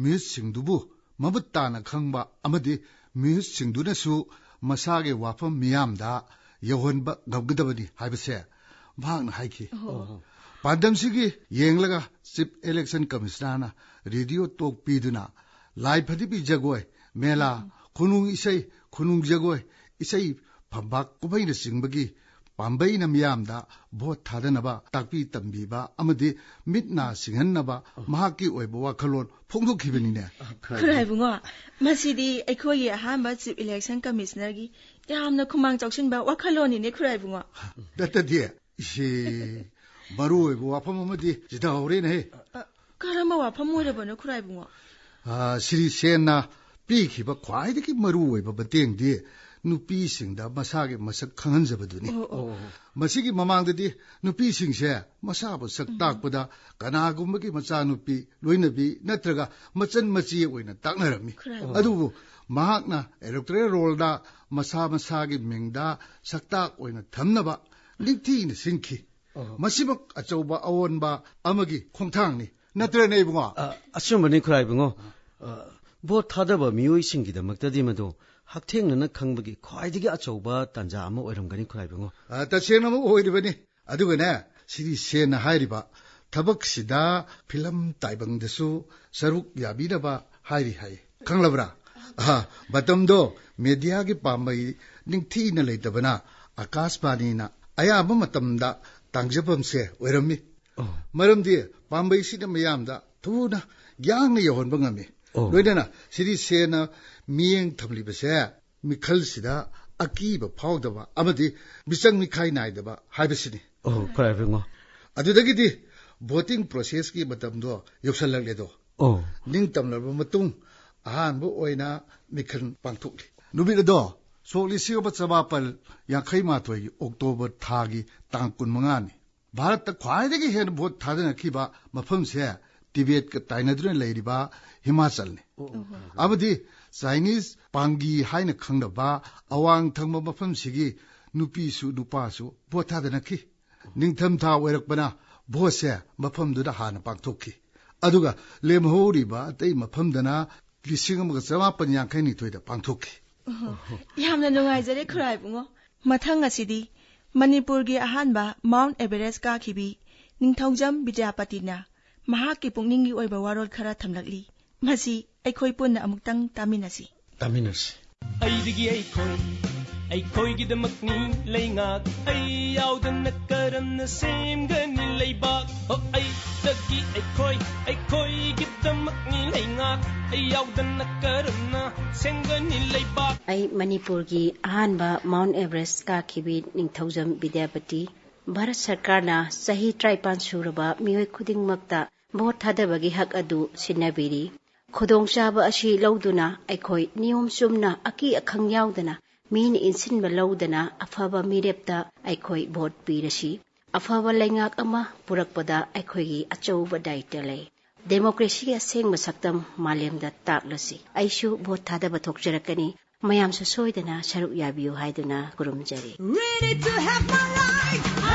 ꯃꯤꯍꯨꯠꯁꯤꯡꯗꯨꯕꯨ ꯃꯃꯨꯠ ꯇꯥꯅ ꯈꯪꯕ ꯑꯃꯗꯤ ꯃꯤꯍꯨꯠꯁꯤꯡꯗꯨꯅꯁꯨ ꯃꯁꯥꯒꯤ ꯋꯥꯐꯝ ꯃꯤꯌꯥꯝꯗ ꯌꯧꯍꯟꯕ ꯉꯝꯒꯗꯕꯅꯤ ꯍꯥꯏꯕꯁꯦ ꯃꯍꯥꯛꯅ ꯍꯥꯏꯈꯤ꯫ ꯑꯣꯍꯣ꯫ ꯄꯥꯟꯗꯝꯁꯤꯒꯤ ꯌꯦꯡꯂꯒ Chief Election Commissionerꯅ ꯔꯦꯗꯤꯑꯣ ꯇꯣꯛ ꯄꯤꯗꯨꯅ ꯂꯥꯏ ꯐꯗꯤꯕꯤ ꯖꯒꯣꯏ, ꯃꯦꯂꯥ, ꯎꯝ꯫ ꯈꯨꯅꯨꯡ ꯏꯁꯩ, ꯈꯨꯅꯨꯡ ꯖꯒꯣꯏ, ꯏꯁꯩ ꯐꯝꯕꯥꯛ ꯀꯨꯝꯍꯩꯅꯆꯤꯡꯕꯒꯤ ꯄꯥꯝꯕꯩꯅ ꯃꯤꯌꯥꯝꯗ ꯚꯣꯠ ꯊꯥꯗꯅꯕ ꯇꯥꯛꯄꯤ ꯇꯝꯕꯤꯕ ꯑꯃꯗꯤ ꯃꯤꯠ ꯅꯥ ꯁꯤꯡꯍꯟꯅꯕ ꯃꯍꯥꯛꯀꯤ ꯑꯣꯏꯕ ꯋꯥꯈꯜꯂꯣꯟ ꯐꯣꯡꯗꯣꯛꯈꯤꯕꯅꯤꯅꯦ꯫ ꯈꯨꯔꯥꯏꯕꯨꯡꯉꯣ, ꯃꯁꯤꯗꯤ ꯑꯩꯈꯣꯏꯒꯤ ꯑꯍꯥꯟꯕ Chief Election Commissionerꯒꯤ ꯌꯥꯝꯅ ꯈꯨꯃꯥꯡ ꯆꯥꯎꯁꯤꯟꯕ ꯋꯥꯈꯜꯂꯣꯟꯅꯤꯅꯦ, ꯈꯨꯔꯥꯏꯕꯨꯡꯉꯣ꯫ ꯅꯠꯇꯗꯤ, ꯏꯁꯦ, ꯃꯔꯨ ꯑꯣꯏꯕ ꯋꯥꯐꯝ ꯑꯃꯗꯤ ꯆꯤꯊꯍꯧꯔꯦꯅꯦꯍꯦ꯫ ꯑ, ꯀꯔꯝꯕ ꯋꯥꯐꯝ ꯑꯣꯏꯔꯕꯅꯣ, ꯈꯨꯔꯥꯏꯕꯨꯡꯉꯣ? ꯑ, ꯁ꯭ꯔꯤ ꯁꯦꯟꯅ ꯄꯤꯈꯤꯕ ꯈ꯭ꯋꯥꯏꯗꯒꯤ ꯃꯔꯨ ꯑꯣꯏꯕ ꯃꯇꯦꯡꯗꯤ ꯅꯨꯄꯤꯁꯤꯡꯗ ꯃꯁꯥꯒꯤ ꯃꯁꯛ ꯈꯪꯍꯟꯖꯕꯗꯨꯅꯤ꯫ ꯑꯣ, ꯑꯣ꯫ ꯃꯁꯤꯒꯤ ꯃꯃꯥꯡꯗꯗꯤ ꯅꯨꯄꯤꯁꯤꯡꯁꯦ ꯃꯁꯥꯕꯨ ꯁꯛ ꯎꯝ꯫ ꯇꯥꯛꯄꯗ ꯀꯅꯥꯒꯨꯝꯕꯒꯤ ꯃꯆꯥꯅꯨꯄꯤ, ꯂꯣꯏꯅꯕꯤ ꯅꯠꯇ꯭ꯔꯒ ꯃꯆꯟ ꯃꯆꯦ ꯑꯣꯏꯅ ꯇꯥꯛꯅꯔꯝꯃꯤ꯫ ꯈꯨꯔꯥꯏꯕꯨꯡꯉꯣ꯫ ꯑꯗꯨꯕꯨ ꯃꯍꯥꯛꯅ electoral rollꯗ ꯃꯁꯥ ꯃꯁꯥꯒꯤ ꯃꯤꯡꯗ ꯁꯛꯇꯥꯛ ꯑꯣꯏꯅ ꯊꯝꯅꯕ ꯅꯤꯡꯊꯤꯅ ꯁꯤꯟꯈꯤ꯫ ꯑꯣ꯫ ꯃꯁꯤꯃꯛ ꯑꯆꯧꯕ ꯑꯑꯣꯟꯕ ꯑꯃꯒꯤ ꯈꯣꯡꯊꯥꯡꯅꯤ꯫ ꯅꯠꯇ꯭ꯔꯅꯦ, ꯏꯕꯨꯡꯉꯣ? ꯑ, ꯑꯆꯨꯝꯕꯅꯤ, ꯈꯨꯔꯥꯏꯕꯨꯡꯉꯣ꯫ ꯑ, ꯚꯣꯠ ꯊꯥꯗꯕ ꯃꯤꯑꯣꯏꯁꯤꯡꯒꯤꯗꯃꯛꯇꯗꯤ ꯃꯗꯨ ꯍꯛꯊꯦꯡꯅꯅ ꯈꯪꯕꯒꯤ ꯈ꯭ꯋꯥꯏꯗꯒꯤ ꯑꯆꯧꯕ ꯇꯥꯟꯖꯥ ꯑꯃ ꯑꯣꯏꯔꯝꯒꯅꯤ, ꯈꯨꯔꯥꯏꯕꯨꯡꯉꯣ꯫ ꯑ, ꯇꯁꯦꯡꯅꯃꯛ ꯑꯣꯏꯔꯤꯕꯅꯤ꯫ ꯑꯗꯨꯒꯅꯦ, ꯁ꯭ꯔꯤ ꯁꯦꯟꯅ ꯍꯥꯏꯔꯤꯕ ꯊꯕꯛꯁꯤꯗ ꯐꯤꯂꯝ ꯇꯥꯏꯕꯪꯗꯁꯨ ꯁꯔꯨꯛ ꯌꯥꯕꯤꯅꯕ ꯍꯥꯏꯔꯤ ꯍꯥꯏ꯫ ꯈꯪꯂꯕ꯭ꯔꯥ? ꯑꯍ, ꯃꯇꯝꯗꯣ ꯃꯦꯗꯤꯌꯥꯒꯤ ꯄꯥꯝꯕꯩ ꯅꯤꯡꯊꯤꯅ ꯂꯩꯇꯕꯅ ꯑꯀꯥꯁꯕꯥꯅꯤꯅ ꯑꯌꯥꯝꯕ ꯃꯇꯝꯗ ꯇꯥꯡꯖꯐꯝꯁꯦ ꯑꯣꯏꯔꯝꯃꯤ꯫ ꯑꯣ꯫ ꯃꯔꯝꯗꯤ ꯄꯥꯝꯕꯩꯁꯤꯅ ꯃꯤꯌꯥꯝꯗ ꯊꯨꯅ ꯌꯥꯡꯅ ꯌꯧꯍꯟꯕ ꯉꯝꯃꯤ꯫ ꯑꯣ꯫ ꯂꯣꯏꯅꯅ ꯁ꯭ꯔꯤ ꯁꯦꯟꯅ ꯃꯤꯠꯌꯦꯡ ꯊꯝꯂꯤꯕꯁꯦ ꯃꯤꯈꯜꯁꯤꯗ ꯑꯀꯤꯕ ꯐꯥꯎꯗꯕ ꯑꯃꯗꯤ ꯃꯤꯆꯪ ꯃꯤꯈꯥꯏ ꯅꯥꯏꯗꯕ ꯍꯥꯏꯕꯁꯤꯅꯤ꯫ ꯑꯣ, ꯈ꯭ꯋꯥꯏꯔꯥꯛꯄꯝꯉꯣ꯫ ꯑꯗꯨꯗꯒꯤꯗꯤ voting processꯀꯤ ꯃꯇꯝꯗꯣ ꯌꯧꯁꯜꯂꯛꯂꯦꯗꯣ꯫ ꯑꯣ꯫ ꯅꯤꯡꯇꯝꯂꯕ ꯃꯇꯨꯡ ꯑꯍꯥꯟꯕ ꯑꯣꯏꯅ ꯃꯤꯈꯜ ꯄꯥꯡꯊꯣꯛꯂꯤ꯫ ꯅꯨꯃꯤꯠ ꯑꯗꯣ ꯁꯣꯛ ꯂꯤꯁꯤꯡ ꯑꯃ ꯆꯃꯥꯄꯜ ꯌꯥꯡꯈꯩ ꯃꯥꯊꯣꯏꯒꯤ ꯑꯣꯛꯇꯣꯕꯔ ꯊꯥꯒꯤ ꯇꯥꯡ ꯀꯨꯟꯃꯉꯥꯅꯤ꯫ ꯚꯥꯔꯠꯇ ꯈ꯭ꯋꯥꯏꯗꯒꯤ ꯍꯦꯟꯅ vote ꯊꯥꯗꯅꯈꯤꯕ ꯃꯐꯝꯁꯦ ꯇꯤꯕꯦꯠꯀ ꯇꯥꯏꯅꯗꯨꯅ ꯂꯩꯔꯤꯕ ꯍꯤꯃꯥꯆꯜꯅꯤ꯫ ꯑꯃꯗꯤ ꯆꯥꯏꯅꯤꯁ ꯄꯥꯡꯒꯤ ꯍꯥꯏꯅ ꯈꯪꯅꯕ ꯑꯋꯥꯡ ꯊꯪꯕ ꯃꯐꯝꯁꯤꯒꯤ ꯅꯨꯄꯤꯁꯨ ꯅꯨꯄꯥꯁꯨ vote ꯊꯥꯗꯅꯈꯤ꯫ ꯅꯤꯡꯊꯝꯊꯥ ꯑꯣꯏꯔꯛꯄꯅ voteꯁꯦ ꯃꯐꯝꯗꯨꯗ ꯍꯥꯟꯅ ꯄꯥꯡꯊꯣꯛꯈꯤ꯫ ꯑꯗꯨꯒ ꯂꯦꯝꯍꯧꯔꯤꯕ ꯑꯇꯩ ꯃꯐꯝꯗꯅ ꯂꯤꯁꯤꯡ ꯑꯃꯒ ꯆꯃꯥꯄꯟ ꯌꯥꯡꯈꯩ ꯅꯤꯊꯣꯏꯗ ꯄꯥꯡꯊꯣꯛꯈꯤ꯫ ꯌꯥꯝꯅ ꯅꯨꯡꯉꯥꯏꯖꯔꯦ ꯈꯨꯔꯥꯏꯕꯨꯡꯉꯣ꯫ ꯃꯊꯪ ꯑꯁꯤꯗꯤ ꯃꯅꯤꯄꯨꯔꯒꯤ ꯑꯍꯥꯟꯕ Mount Everest ꯀꯥꯈꯤꯕꯤ ꯅꯤꯡꯊꯧꯖꯝ ꯕꯤꯗ꯭ꯌꯥꯄꯇꯤꯅ ꯃꯍꯥꯛꯀꯤ ꯄꯨꯛꯅꯤꯡꯒꯤ ꯑꯣꯏꯕ ꯋꯥꯔꯣꯜ ꯈꯔ ꯊꯝꯂꯛꯂꯤ꯫ ꯃꯁꯤ ꯑꯩꯈꯣꯏ ꯄꯨꯟꯅ ꯑꯃꯨꯛꯇꯪ ꯇꯥꯃꯤꯟꯅꯁꯤ꯫ ꯇꯥꯃꯤꯟꯅꯁꯤ꯫ ꯑꯩꯗꯒꯤ ꯑꯩꯈꯣꯏ, ꯑꯩꯈꯣꯏꯒꯤꯗꯃꯛꯅꯤ ꯂꯩꯉꯥꯛ꯫ ꯑꯩ ꯌꯥꯎꯗꯅ ꯀꯔꯝꯅ ꯁꯦꯝꯒꯅꯤ ꯂꯩꯕꯥꯛ? ꯑꯣ, ꯑꯩꯗꯒꯤ ꯑꯩꯈꯣꯏ, ꯑꯩꯈꯣꯏꯒꯤꯗꯃꯛꯅꯤ ꯂꯩꯉꯥꯛ꯫ ꯑꯩ ꯌꯥꯎꯗꯅ ꯀꯔꯝꯅ ꯁꯦꯝꯒꯅꯤ ꯂꯩꯕꯥꯛ? ꯑꯩ ꯃꯅꯤꯄꯨꯔꯒꯤ ꯑꯍꯥꯟꯕ Mount Everest ꯀꯥꯈꯤꯕꯤ ꯅꯤꯡꯊꯧꯖꯝ ꯕꯤꯗ꯭ꯌꯥꯄꯇꯤ꯫ ꯚꯥꯔꯠ ꯁꯔꯀꯥꯔꯅ ꯆꯍꯤ ꯇꯔꯥꯅꯤꯄꯥꯟ ꯁꯨꯔꯕ ꯃꯤꯑꯣꯏ ꯈꯨꯗꯤꯡꯃꯛꯇ vote ꯊꯥꯗꯕꯒꯤ ꯍꯛ ꯑꯗꯨ ꯁꯤꯟꯅꯕꯤꯔꯤ꯫ ꯈꯨꯗꯣꯡꯆꯥꯕ ꯑꯁꯤ ꯂꯧꯗꯨꯅ ꯑꯩꯈꯣꯏ ꯅꯤꯌꯣꯝ ꯆꯨꯝꯅ ꯑꯀꯤ ꯑꯈꯪ ꯌꯥꯎꯗꯅ ꯃꯤꯅ ꯏꯟꯁꯤꯟꯕ ꯂꯧꯗꯅ ꯑꯐꯕ ꯃꯤꯔꯦꯞꯇ ꯑꯩꯈꯣꯏ vote ꯄꯤꯔꯁꯤ꯫ ꯑꯐꯕ ꯂꯩꯉꯥꯛ ꯑꯃ ꯄꯨꯔꯛꯄꯗ ꯑꯩꯈꯣꯏꯒꯤ ꯑꯆꯧꯕ ꯗꯥꯏꯇ ꯂꯩ꯫ Democracyꯒꯤ ꯑꯁꯦꯡꯕ ꯁꯛꯇꯝ ꯃꯥꯂꯦꯝꯗ ꯇꯥꯛꯂꯁꯤ꯫ ꯑꯩꯁꯨ vote ꯊꯥꯗꯕ ꯊꯣꯛꯆꯔꯛꯀꯅꯤ꯫ ꯃꯌꯥꯝꯁꯨ ꯁꯣꯏꯗꯅ ꯁꯔꯨꯛ ꯌꯥꯕꯤꯌꯨ ꯍꯥꯏꯗꯨꯅ ꯈꯨꯔꯨꯝꯖꯔꯤ꯫ Ready to have my life. I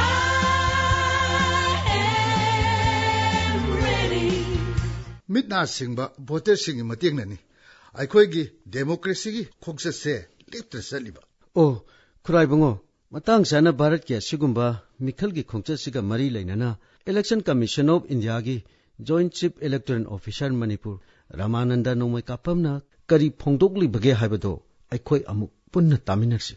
am ready. ꯃꯤꯠ ꯅꯥ ꯁꯤꯡꯕ voterꯁꯤꯡꯒꯤ ꯃꯇꯦꯡꯅꯅꯤ ꯑꯩꯈꯣꯏꯒꯤ democracyꯒꯤ ꯈꯣꯡꯆꯠꯁꯦ ꯂꯦꯞꯇꯅ ꯆꯠꯂꯤꯕ꯫ ꯑꯣ, ꯈꯨꯔꯥꯏꯕꯨꯡꯉꯣ, ꯃꯇꯥꯡ ꯆꯥꯅ ꯚꯥꯔꯠꯀꯤ ꯑꯁꯤꯒꯨꯝꯕ ꯃꯤꯈꯜꯒꯤ ꯈꯣꯡꯆꯠꯁꯤꯒ ꯃꯔꯤ ꯂꯩꯅꯅ Election Commission of Indiaꯒꯤ Joint Chief Electoral Officer Manipur Ramanand ꯅꯣꯡꯃꯩ ꯀꯥꯞꯄꯝꯅ ꯀꯔꯤ ꯐꯣꯡꯗꯣꯛꯂꯤꯕꯒꯦ ꯍꯥꯏꯕꯗꯣ ꯑꯩꯈꯣꯏ ꯑꯃꯨꯛ ꯄꯨꯟꯅ ꯇꯥꯃꯤꯟꯅꯁꯤ꯫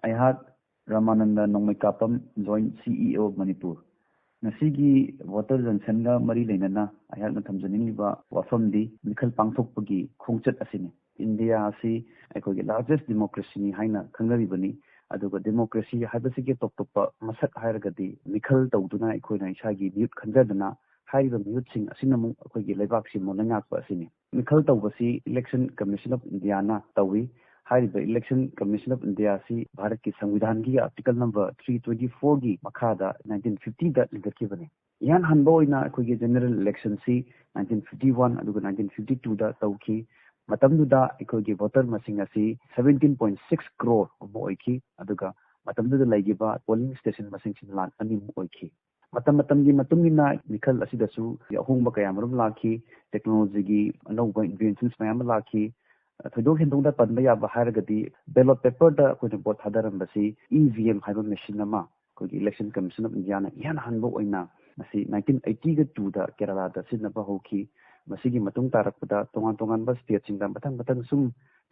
ꯑꯩꯍꯥꯛ ꯔꯥꯃꯥꯅꯟꯗ ꯅꯣꯡꯃꯩ ꯀꯥꯞꯄꯝ, Joint CEO ꯃꯅꯤꯄꯨꯔ꯫ ꯉꯁꯤꯒꯤ ꯚꯣꯇꯔ ꯖꯟꯁꯟꯒ ꯃꯔꯤ ꯂꯩꯅꯅ ꯑꯩꯍꯥꯛꯅ ꯊꯝꯖꯅꯤꯡꯂꯤꯕ ꯋꯥꯐꯝꯗꯤ ꯃꯤꯈꯜ ꯄꯥꯡꯊꯣꯛꯄꯒꯤ ꯈꯣꯡꯆꯠ ꯑꯁꯤꯅꯤ꯫ ꯏꯟꯗꯤꯌꯥ ꯑꯁꯤ ꯑꯩꯈꯣꯏꯒꯤ largest democracyꯅꯤ ꯍꯥꯏꯅ ꯈꯪꯅꯔꯤꯕꯅꯤ꯫ ꯑꯗꯨꯒ democracy ꯍꯥꯏꯕꯁꯤꯒꯤ ꯇꯣꯞ ꯇꯣꯞꯄ ꯃꯁꯛ ꯍꯥꯏꯔꯒꯗꯤ ꯃꯤꯈꯜ ꯇꯧꯗꯨꯅ ꯑꯩꯈꯣꯏꯅ ꯏꯁꯥꯒꯤ ꯃꯤꯍꯨꯠ ꯈꯟꯖꯗꯨꯅ ꯍꯥꯏꯔꯤꯕ ꯃꯤꯍꯨꯠꯁꯤꯡ ꯑꯁꯤꯅ ꯑꯃꯨꯛ ꯑꯩꯈꯣꯏꯒꯤ ꯂꯩꯕꯥꯛꯁꯤꯕꯨ ꯂꯩꯉꯥꯛꯄ ꯑꯁꯤꯅꯤ꯫ ꯃꯤꯈꯜ ꯇꯧꯕꯁꯤ Election Commission of Indiaꯅ ꯇꯧꯏ꯫ ꯍꯥꯏꯔꯤꯕ Election Commission of India ꯑꯁꯤ ꯚꯥꯔꯠꯀꯤ ꯁꯪꯕꯤꯙꯥꯟꯒꯤ article number three twenty fourꯒꯤ ꯃꯈꯥꯗ nineteen fiftyꯗ ꯂꯤꯡꯈꯠꯈꯤꯕꯅꯤ꯫ ꯏꯍꯥꯟ ꯍꯥꯟꯕ ꯑꯣꯏꯅ ꯑꯩꯈꯣꯏꯒꯤ general electionꯁꯤ nineteen fifty one ꯑꯗꯨꯒ nineteen fifty twoꯗ ꯇꯧꯈꯤ꯫ ꯃꯇꯝꯗꯨꯗ ꯑꯩꯈꯣꯏꯒꯤ ꯚꯣꯇꯔ ꯃꯁꯤꯡ ꯑꯁꯤ seventeen point six crore ꯒꯨꯝꯕ ꯑꯣꯏꯈꯤ꯫ ꯑꯗꯨꯒ ꯃꯇꯝꯗꯨꯗ ꯂꯩꯈꯤꯕ polling station ꯃꯁꯤꯡꯁꯤ ꯂꯥꯈ ꯑꯅꯤꯃꯨꯛ ꯑꯣꯏꯈꯤ꯫ ꯃꯇꯝ ꯃꯇꯝꯒꯤ ꯃꯇꯨꯡ ꯏꯟꯅ ꯃꯤꯈꯜ ꯑꯁꯤꯗꯁꯨ ꯑꯍꯣꯡꯕ ꯀꯌꯥ ꯃꯔꯨꯝ ꯂꯥꯛꯈꯤ꯫ Technologyꯒꯤ ꯑꯅꯧꯕ inventions ꯃꯌꯥꯝ ꯑꯃ ꯂꯥꯛꯈꯤ꯫ ꯊꯣꯏꯗꯣꯛ ꯍꯦꯟꯗꯣꯛꯅ ꯄꯟꯕ ꯌꯥꯕ ꯍꯥꯏꯔꯒꯗꯤ ballot paperꯗ ꯑꯩꯈꯣꯏꯅ ꯚꯣꯠ ꯊꯥꯗꯔꯝꯕꯁꯤ E V M ꯍꯥꯏꯕ machine ꯑꯃ ꯑꯩꯈꯣꯏꯒꯤ Election Commission of Indiaꯅ ꯏꯍꯥꯟ ꯍꯥꯟꯕ ꯑꯣꯏꯅ ꯃꯁꯤ nineteen eightyꯒ twoꯗ ꯀꯦꯔꯂꯥꯗ ꯁꯤꯖꯤꯟꯅꯕ ꯍꯧꯈꯤ꯫ ꯃꯁꯤꯒꯤ ꯃꯇꯨꯡ ꯇꯥꯔꯛꯄꯗ ꯇꯣꯉꯥꯟ ꯇꯣꯉꯥꯟꯕ stateꯁꯤꯡꯗ ꯃꯊꯪ ꯃꯊꯪ ꯁꯨꯝ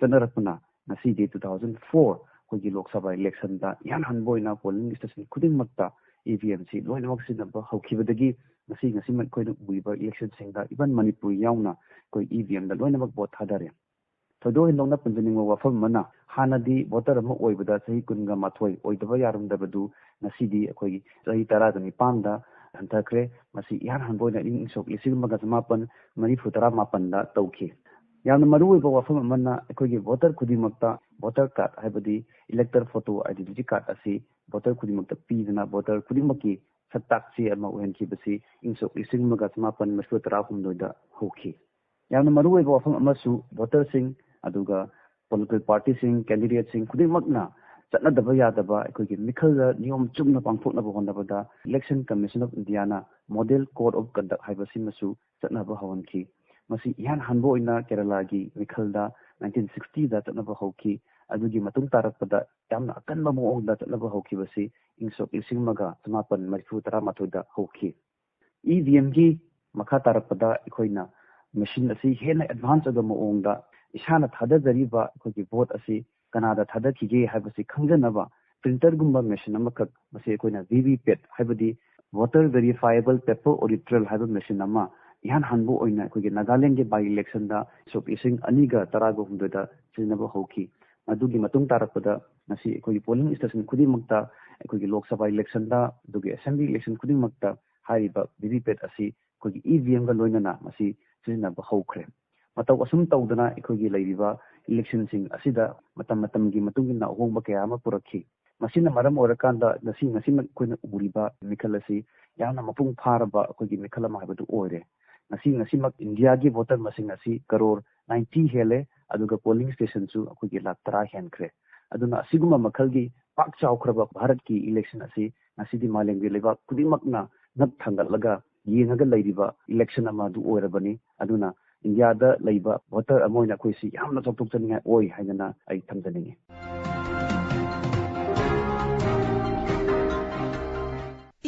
ꯆꯠꯅꯔꯛꯄꯅ ꯉꯁꯤꯗꯤ two thousand four ꯑꯩꯈꯣꯏꯒꯤ ꯂꯣꯛ ꯁꯚꯥ electionꯗ ꯏꯍꯥꯟ ꯍꯥꯟꯕ ꯑꯣꯏꯅ polling station ꯈꯨꯗꯤꯡꯃꯛꯇ E V Mꯁꯤ ꯂꯣꯏꯅꯃꯛ ꯁꯤꯖꯤꯟꯅꯕ ꯍꯧꯈꯤꯕꯗꯒꯤ ꯉꯁꯤ ꯉꯁꯤꯃꯛ ꯑꯩꯈꯣꯏꯅ ꯎꯔꯤꯕ electionꯁꯤꯡꯗ even ꯃꯅꯤꯄꯨꯔ ꯌꯥꯎꯅ ꯑꯩꯈꯣꯏ E V Mꯗ ꯂꯣꯏꯅꯃꯛ ꯚꯣꯠ ꯊꯥꯗꯔꯦ꯫ ꯊꯣꯏꯗꯣꯛ ꯍꯦꯟꯗꯣꯛꯅ ꯄꯟꯖꯅꯤꯡꯕ ꯋꯥꯐꯝ ꯑꯃꯅ ꯍꯥꯟꯅꯗꯤ ꯚꯣꯇꯔ ꯑꯃ ꯑꯣꯏꯕꯗ ꯆꯍꯤ ꯀꯨꯟꯒ ꯃꯥꯊꯣꯏ ꯑꯣꯏꯗꯕ ꯌꯥꯔꯝꯗꯕꯗꯨ ꯉꯁꯤꯗꯤ ꯑꯩꯈꯣꯏꯒꯤ ꯆꯍꯤ ꯇꯔꯥꯒ ꯅꯤꯄꯥꯟꯗ ꯍꯟꯊꯈ꯭ꯔꯦ꯫ ꯃꯁꯤ ꯏꯍꯥꯟ ꯍꯥꯟꯕ ꯑꯣꯏꯅ ꯏꯪ ꯁꯣꯛ ꯂꯤꯁꯤꯡ ꯑꯃꯒ ꯆꯃꯥꯄꯟ ꯃꯔꯤꯐꯨ ꯇꯔꯥ ꯃꯥꯄꯟꯗ ꯇꯧꯈꯤ꯫ ꯌꯥꯝꯅ ꯃꯔꯨꯑꯣꯏꯕ ꯋꯥꯐꯝ ꯑꯃꯅ ꯑꯩꯈꯣꯏꯒꯤ ꯚꯣꯇꯔ ꯈꯨꯗꯤꯡꯃꯛꯇ voter card ꯍꯥꯏꯕꯗꯤ elector photo identity card ꯑꯁꯤ ꯚꯣꯇꯔ ꯈꯨꯗꯤꯡꯃꯛꯇ ꯄꯤꯗꯨꯅ ꯚꯣꯇꯔ ꯈꯨꯗꯤꯡꯃꯛꯀꯤ ꯁꯛꯇꯥꯛ ꯆꯦ ꯑꯃ ꯑꯣꯏꯍꯟꯈꯤꯕꯁꯤ ꯏꯪ ꯁꯣꯛ ꯂꯤꯁꯤꯡ ꯑꯃꯒ ꯆꯃꯥꯄꯟ ꯃꯔꯤꯐꯨ ꯇꯔꯥꯍꯨꯝꯗꯣꯏꯗ ꯍꯧꯈꯤ꯫ ꯌꯥꯝꯅ ꯃꯔꯨꯑꯣꯏꯕ ꯋꯥꯐꯝ ꯑꯃꯁꯨ ꯚꯣꯇꯔꯁꯤꯡ ꯑꯗꯨꯒ political partyꯁꯤꯡ, candidateꯁꯤꯡ ꯈꯨꯗꯤꯡꯃꯛꯅ ꯆꯠꯅꯗꯕ ꯌꯥꯗꯕ ꯑꯩꯈꯣꯏꯒꯤ ꯃꯤꯈꯜꯗ ꯅꯤꯌꯣꯝ ꯆꯨꯝꯅ ꯄꯥꯡꯊꯣꯛꯅꯕ ꯍꯣꯠꯅꯕꯗ Election Commission of Indiaꯅ model code of conduct ꯍꯥꯏꯕꯁꯤꯃꯁꯨ ꯆꯠꯅꯕ ꯍꯧꯍꯟꯈꯤ꯫ ꯃꯁꯤ ꯏꯍꯥꯟ ꯍꯥꯟꯕ ꯑꯣꯏꯅ ꯀꯦꯔꯂꯥꯒꯤ ꯃꯤꯈꯜꯗ nineteen sixtyꯗ ꯆꯠꯅꯕ ꯍꯧꯈꯤ꯫ ꯑꯗꯨꯒꯤ ꯃꯇꯨꯡ ꯇꯥꯔꯛꯄꯗ ꯌꯥꯝꯅ ꯑꯀꯟꯕ ꯃꯑꯣꯡꯗ ꯆꯠꯅꯕ ꯍꯧꯈꯤꯕꯁꯤ ꯏꯪ ꯁꯣꯛ ꯂꯤꯁꯤꯡ ꯑꯃꯒ ꯆꯃꯥꯄꯟ ꯃꯔꯤꯐꯨ ꯇꯔꯥꯃꯥꯊꯣꯏꯗ ꯍꯧꯈꯤ꯫ E V Mꯒꯤ ꯃꯈꯥ ꯇꯥꯔꯛꯄꯗ ꯑꯩꯈꯣꯏꯅ machine ꯑꯁꯤ ꯍꯦꯟꯅ advance ꯑꯣꯏꯕ ꯃꯑꯣꯡꯗ ꯏꯁꯥꯅ ꯊꯥꯗꯖꯔꯤꯕ ꯑꯩꯈꯣꯏꯒꯤ ꯚꯣꯠ ꯑꯁꯤ ꯀꯅꯥꯗ ꯊꯥꯗꯈꯤꯒꯦ ꯍꯥꯏꯕꯁꯤ ꯈꯪꯖꯅꯕ printerꯒꯨꯝꯕ machine ꯑꯃꯈꯛ, ꯃꯁꯤ ꯑꯩꯈꯣꯏꯅ V V pat ꯍꯥꯏꯕꯗꯤ Voter Verifiable Paper Audit Trail ꯍꯥꯏꯕ ꯃꯦꯁꯤꯟ ꯑꯃ ꯏꯍꯥꯟ ꯍꯥꯟꯕ ꯑꯣꯏꯅ ꯑꯩꯈꯣꯏꯒꯤ ꯅꯥꯒꯥꯂꯦꯟꯒꯤ by election ꯗ ꯁꯣꯛ ꯂꯤꯁꯤꯡ ꯑꯅꯤꯒ ꯇꯔꯥꯒ ꯍꯨꯝꯗꯣꯏꯗ ꯁꯤꯖꯤꯟꯅꯕ ꯍꯧꯈꯤ꯫ ꯃꯗꯨꯒꯤ ꯃꯇꯨꯡ ꯇꯥꯔꯛꯄꯗ ꯉꯁꯤ ꯑꯩꯈꯣꯏꯒꯤ polling station ꯈꯨꯗꯤꯡꯃꯛꯇ, ꯑꯩꯈꯣꯏꯒꯤ ꯂꯣꯛ ꯁꯚꯥ election ꯗ, ꯑꯗꯨꯒ assembly election ꯈꯨꯗꯤꯡꯃꯛꯇ ꯍꯥꯏꯔꯤꯕ ꯚꯤ ꯚꯤ ꯄꯦꯠ ꯑꯁꯤ ꯑꯩꯈꯣꯏꯒꯤ ꯏ ꯚꯤ ꯑꯦꯝꯒ ꯂꯣꯏꯅꯅ ꯃꯁꯤ ꯁꯤꯖꯤꯟꯅꯕ ꯍꯧꯈ꯭ꯔꯦ꯫ ꯃꯇꯧ ꯑꯁꯨꯝ ꯇꯧꯗꯅ ꯑꯩꯈꯣꯏꯒꯤ ꯂꯩꯔꯤꯕ election ꯁꯤꯡ ꯑꯁꯤꯗ ꯃꯇꯝ ꯃꯇꯝꯒꯤ ꯃꯇꯨꯡ ꯏꯟꯅ ꯑꯍꯣꯡꯕ ꯀꯌꯥ ꯑꯃ ꯄꯨꯔꯛꯈꯤ꯫ ꯃꯁꯤꯅ ꯃꯔꯝ ꯑꯣꯏꯔꯀꯥꯟꯗ ꯉꯁꯤ, ꯉꯁꯤꯃꯛ ꯑꯩꯈꯣꯏꯅ ꯎꯔꯤꯕ ꯃꯤꯈꯜ ꯑꯁꯤ ꯌꯥꯝꯅ ꯃꯄꯨꯡ ꯐꯥꯔꯕ ꯑꯩꯈꯣꯏꯒꯤ ꯃꯤꯈꯜ ꯑꯃ ꯍꯥꯏꯕꯗꯨ ꯑꯣꯏꯔꯦ꯫ ꯉꯁꯤ, ꯉꯁꯤꯃꯛ ꯏꯟꯗꯤꯌꯥꯒꯤ voter ꯃꯁꯤꯡ ꯑꯁꯤ ꯀꯔꯣꯔ ꯅꯥꯏꯟꯇꯤ ꯍꯦꯜꯂꯦ, ꯑꯗꯨꯒ polling station ꯁꯨ ꯑꯩꯈꯣꯏꯒꯤ ꯂꯥꯈ ꯇꯔꯥ ꯍꯦꯟꯈ꯭ꯔꯦ꯫ ꯑꯗꯨꯅ ꯑꯁꯤꯒꯨꯝꯕ ꯃꯈꯜꯒꯤ ꯄꯥꯛ ꯆꯥꯎꯈ꯭ꯔꯕ ꯚꯥꯔꯠꯀꯤ election ꯑꯁꯤ ꯉꯁꯤꯗꯤ ꯃꯥꯂꯦꯝꯒꯤ ꯂꯩꯕꯥꯛ ꯈꯨꯗꯤꯡꯃꯛꯅ ꯉꯛ ꯊꯥꯡꯒꯠꯂꯒ ꯌꯦꯡꯉꯒ ꯂꯩꯔꯤꯕ election ꯑꯃ ꯑꯗꯨ ꯑꯣꯏꯔꯕꯅꯤ꯫ ꯑꯗꯨꯅ ꯏꯟꯗꯤꯌꯥꯗ ꯂꯩꯕ voter ꯑꯃ ꯑꯣꯏꯅ ꯑꯩꯈꯣꯏꯁꯤ ꯌꯥꯝꯅ ꯆꯥꯎꯊꯣꯛꯆꯅꯤꯡꯉꯥꯏ ꯑꯣꯏ ꯍꯥꯏꯗꯅ ꯑꯩ ꯊꯝꯖꯅꯤꯡꯉꯤ꯫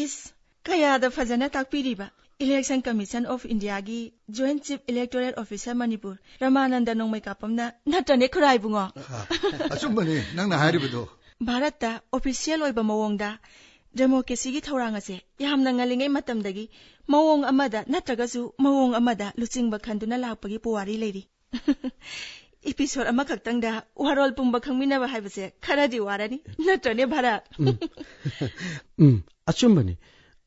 ꯏꯁ, ꯀꯌꯥꯗ ꯐꯖꯅ ꯇꯥꯛꯄꯤꯔꯤꯕ! Election Commission of India ꯒꯤ Joint Chief Electoral Officer Manipur, ꯔꯃꯥꯅꯟꯗ ꯅꯣꯡꯃꯩꯀꯥꯄꯝꯅ ꯅꯠꯇ꯭ꯔꯅꯦ, ꯈꯨꯔꯥꯏ ꯏꯕꯨꯡꯉꯣ? ꯑ, ꯑꯆꯨꯝꯕꯅꯤ ꯅꯪꯅ ꯍꯥꯏꯔꯤꯕꯗꯣ꯫ ꯚꯥꯔꯠꯇ official ꯑꯣꯏꯕ ꯃꯑꯣꯡꯗ democracy ꯒꯤ ꯊꯧꯔꯥꯡ ꯑꯁꯦ ꯌꯥꯝꯅ ꯉꯜꯂꯤꯉꯩ ꯃꯇꯝꯗꯒꯤ ꯃꯑꯣꯡ ꯑꯃꯗ ꯅꯠꯇ꯭ꯔꯒꯁꯨ ꯃꯑꯣꯡ ꯑꯃꯗ ꯂꯨꯆꯤꯡꯕ ꯈꯟꯗꯨꯅ ꯂꯥꯛꯄꯒꯤ ꯄꯨꯋꯥꯔꯤ ꯂꯩꯔꯤ꯫ Episode ꯑꯃꯈꯛꯇꯪꯗ ꯋꯥꯔꯣꯜ ꯄꯨꯝꯕ ꯈꯪꯃꯤꯟꯅꯕ ꯍꯥꯏꯕꯁꯦ ꯈꯔꯗꯤ ꯋꯥꯔꯅꯤ, ꯅꯠꯇ꯭ꯔꯅꯦ ꯚꯥꯔꯠ? ꯎꯝ꯫ ꯎꯝ, ꯑꯆꯨꯝꯕꯅꯤ꯫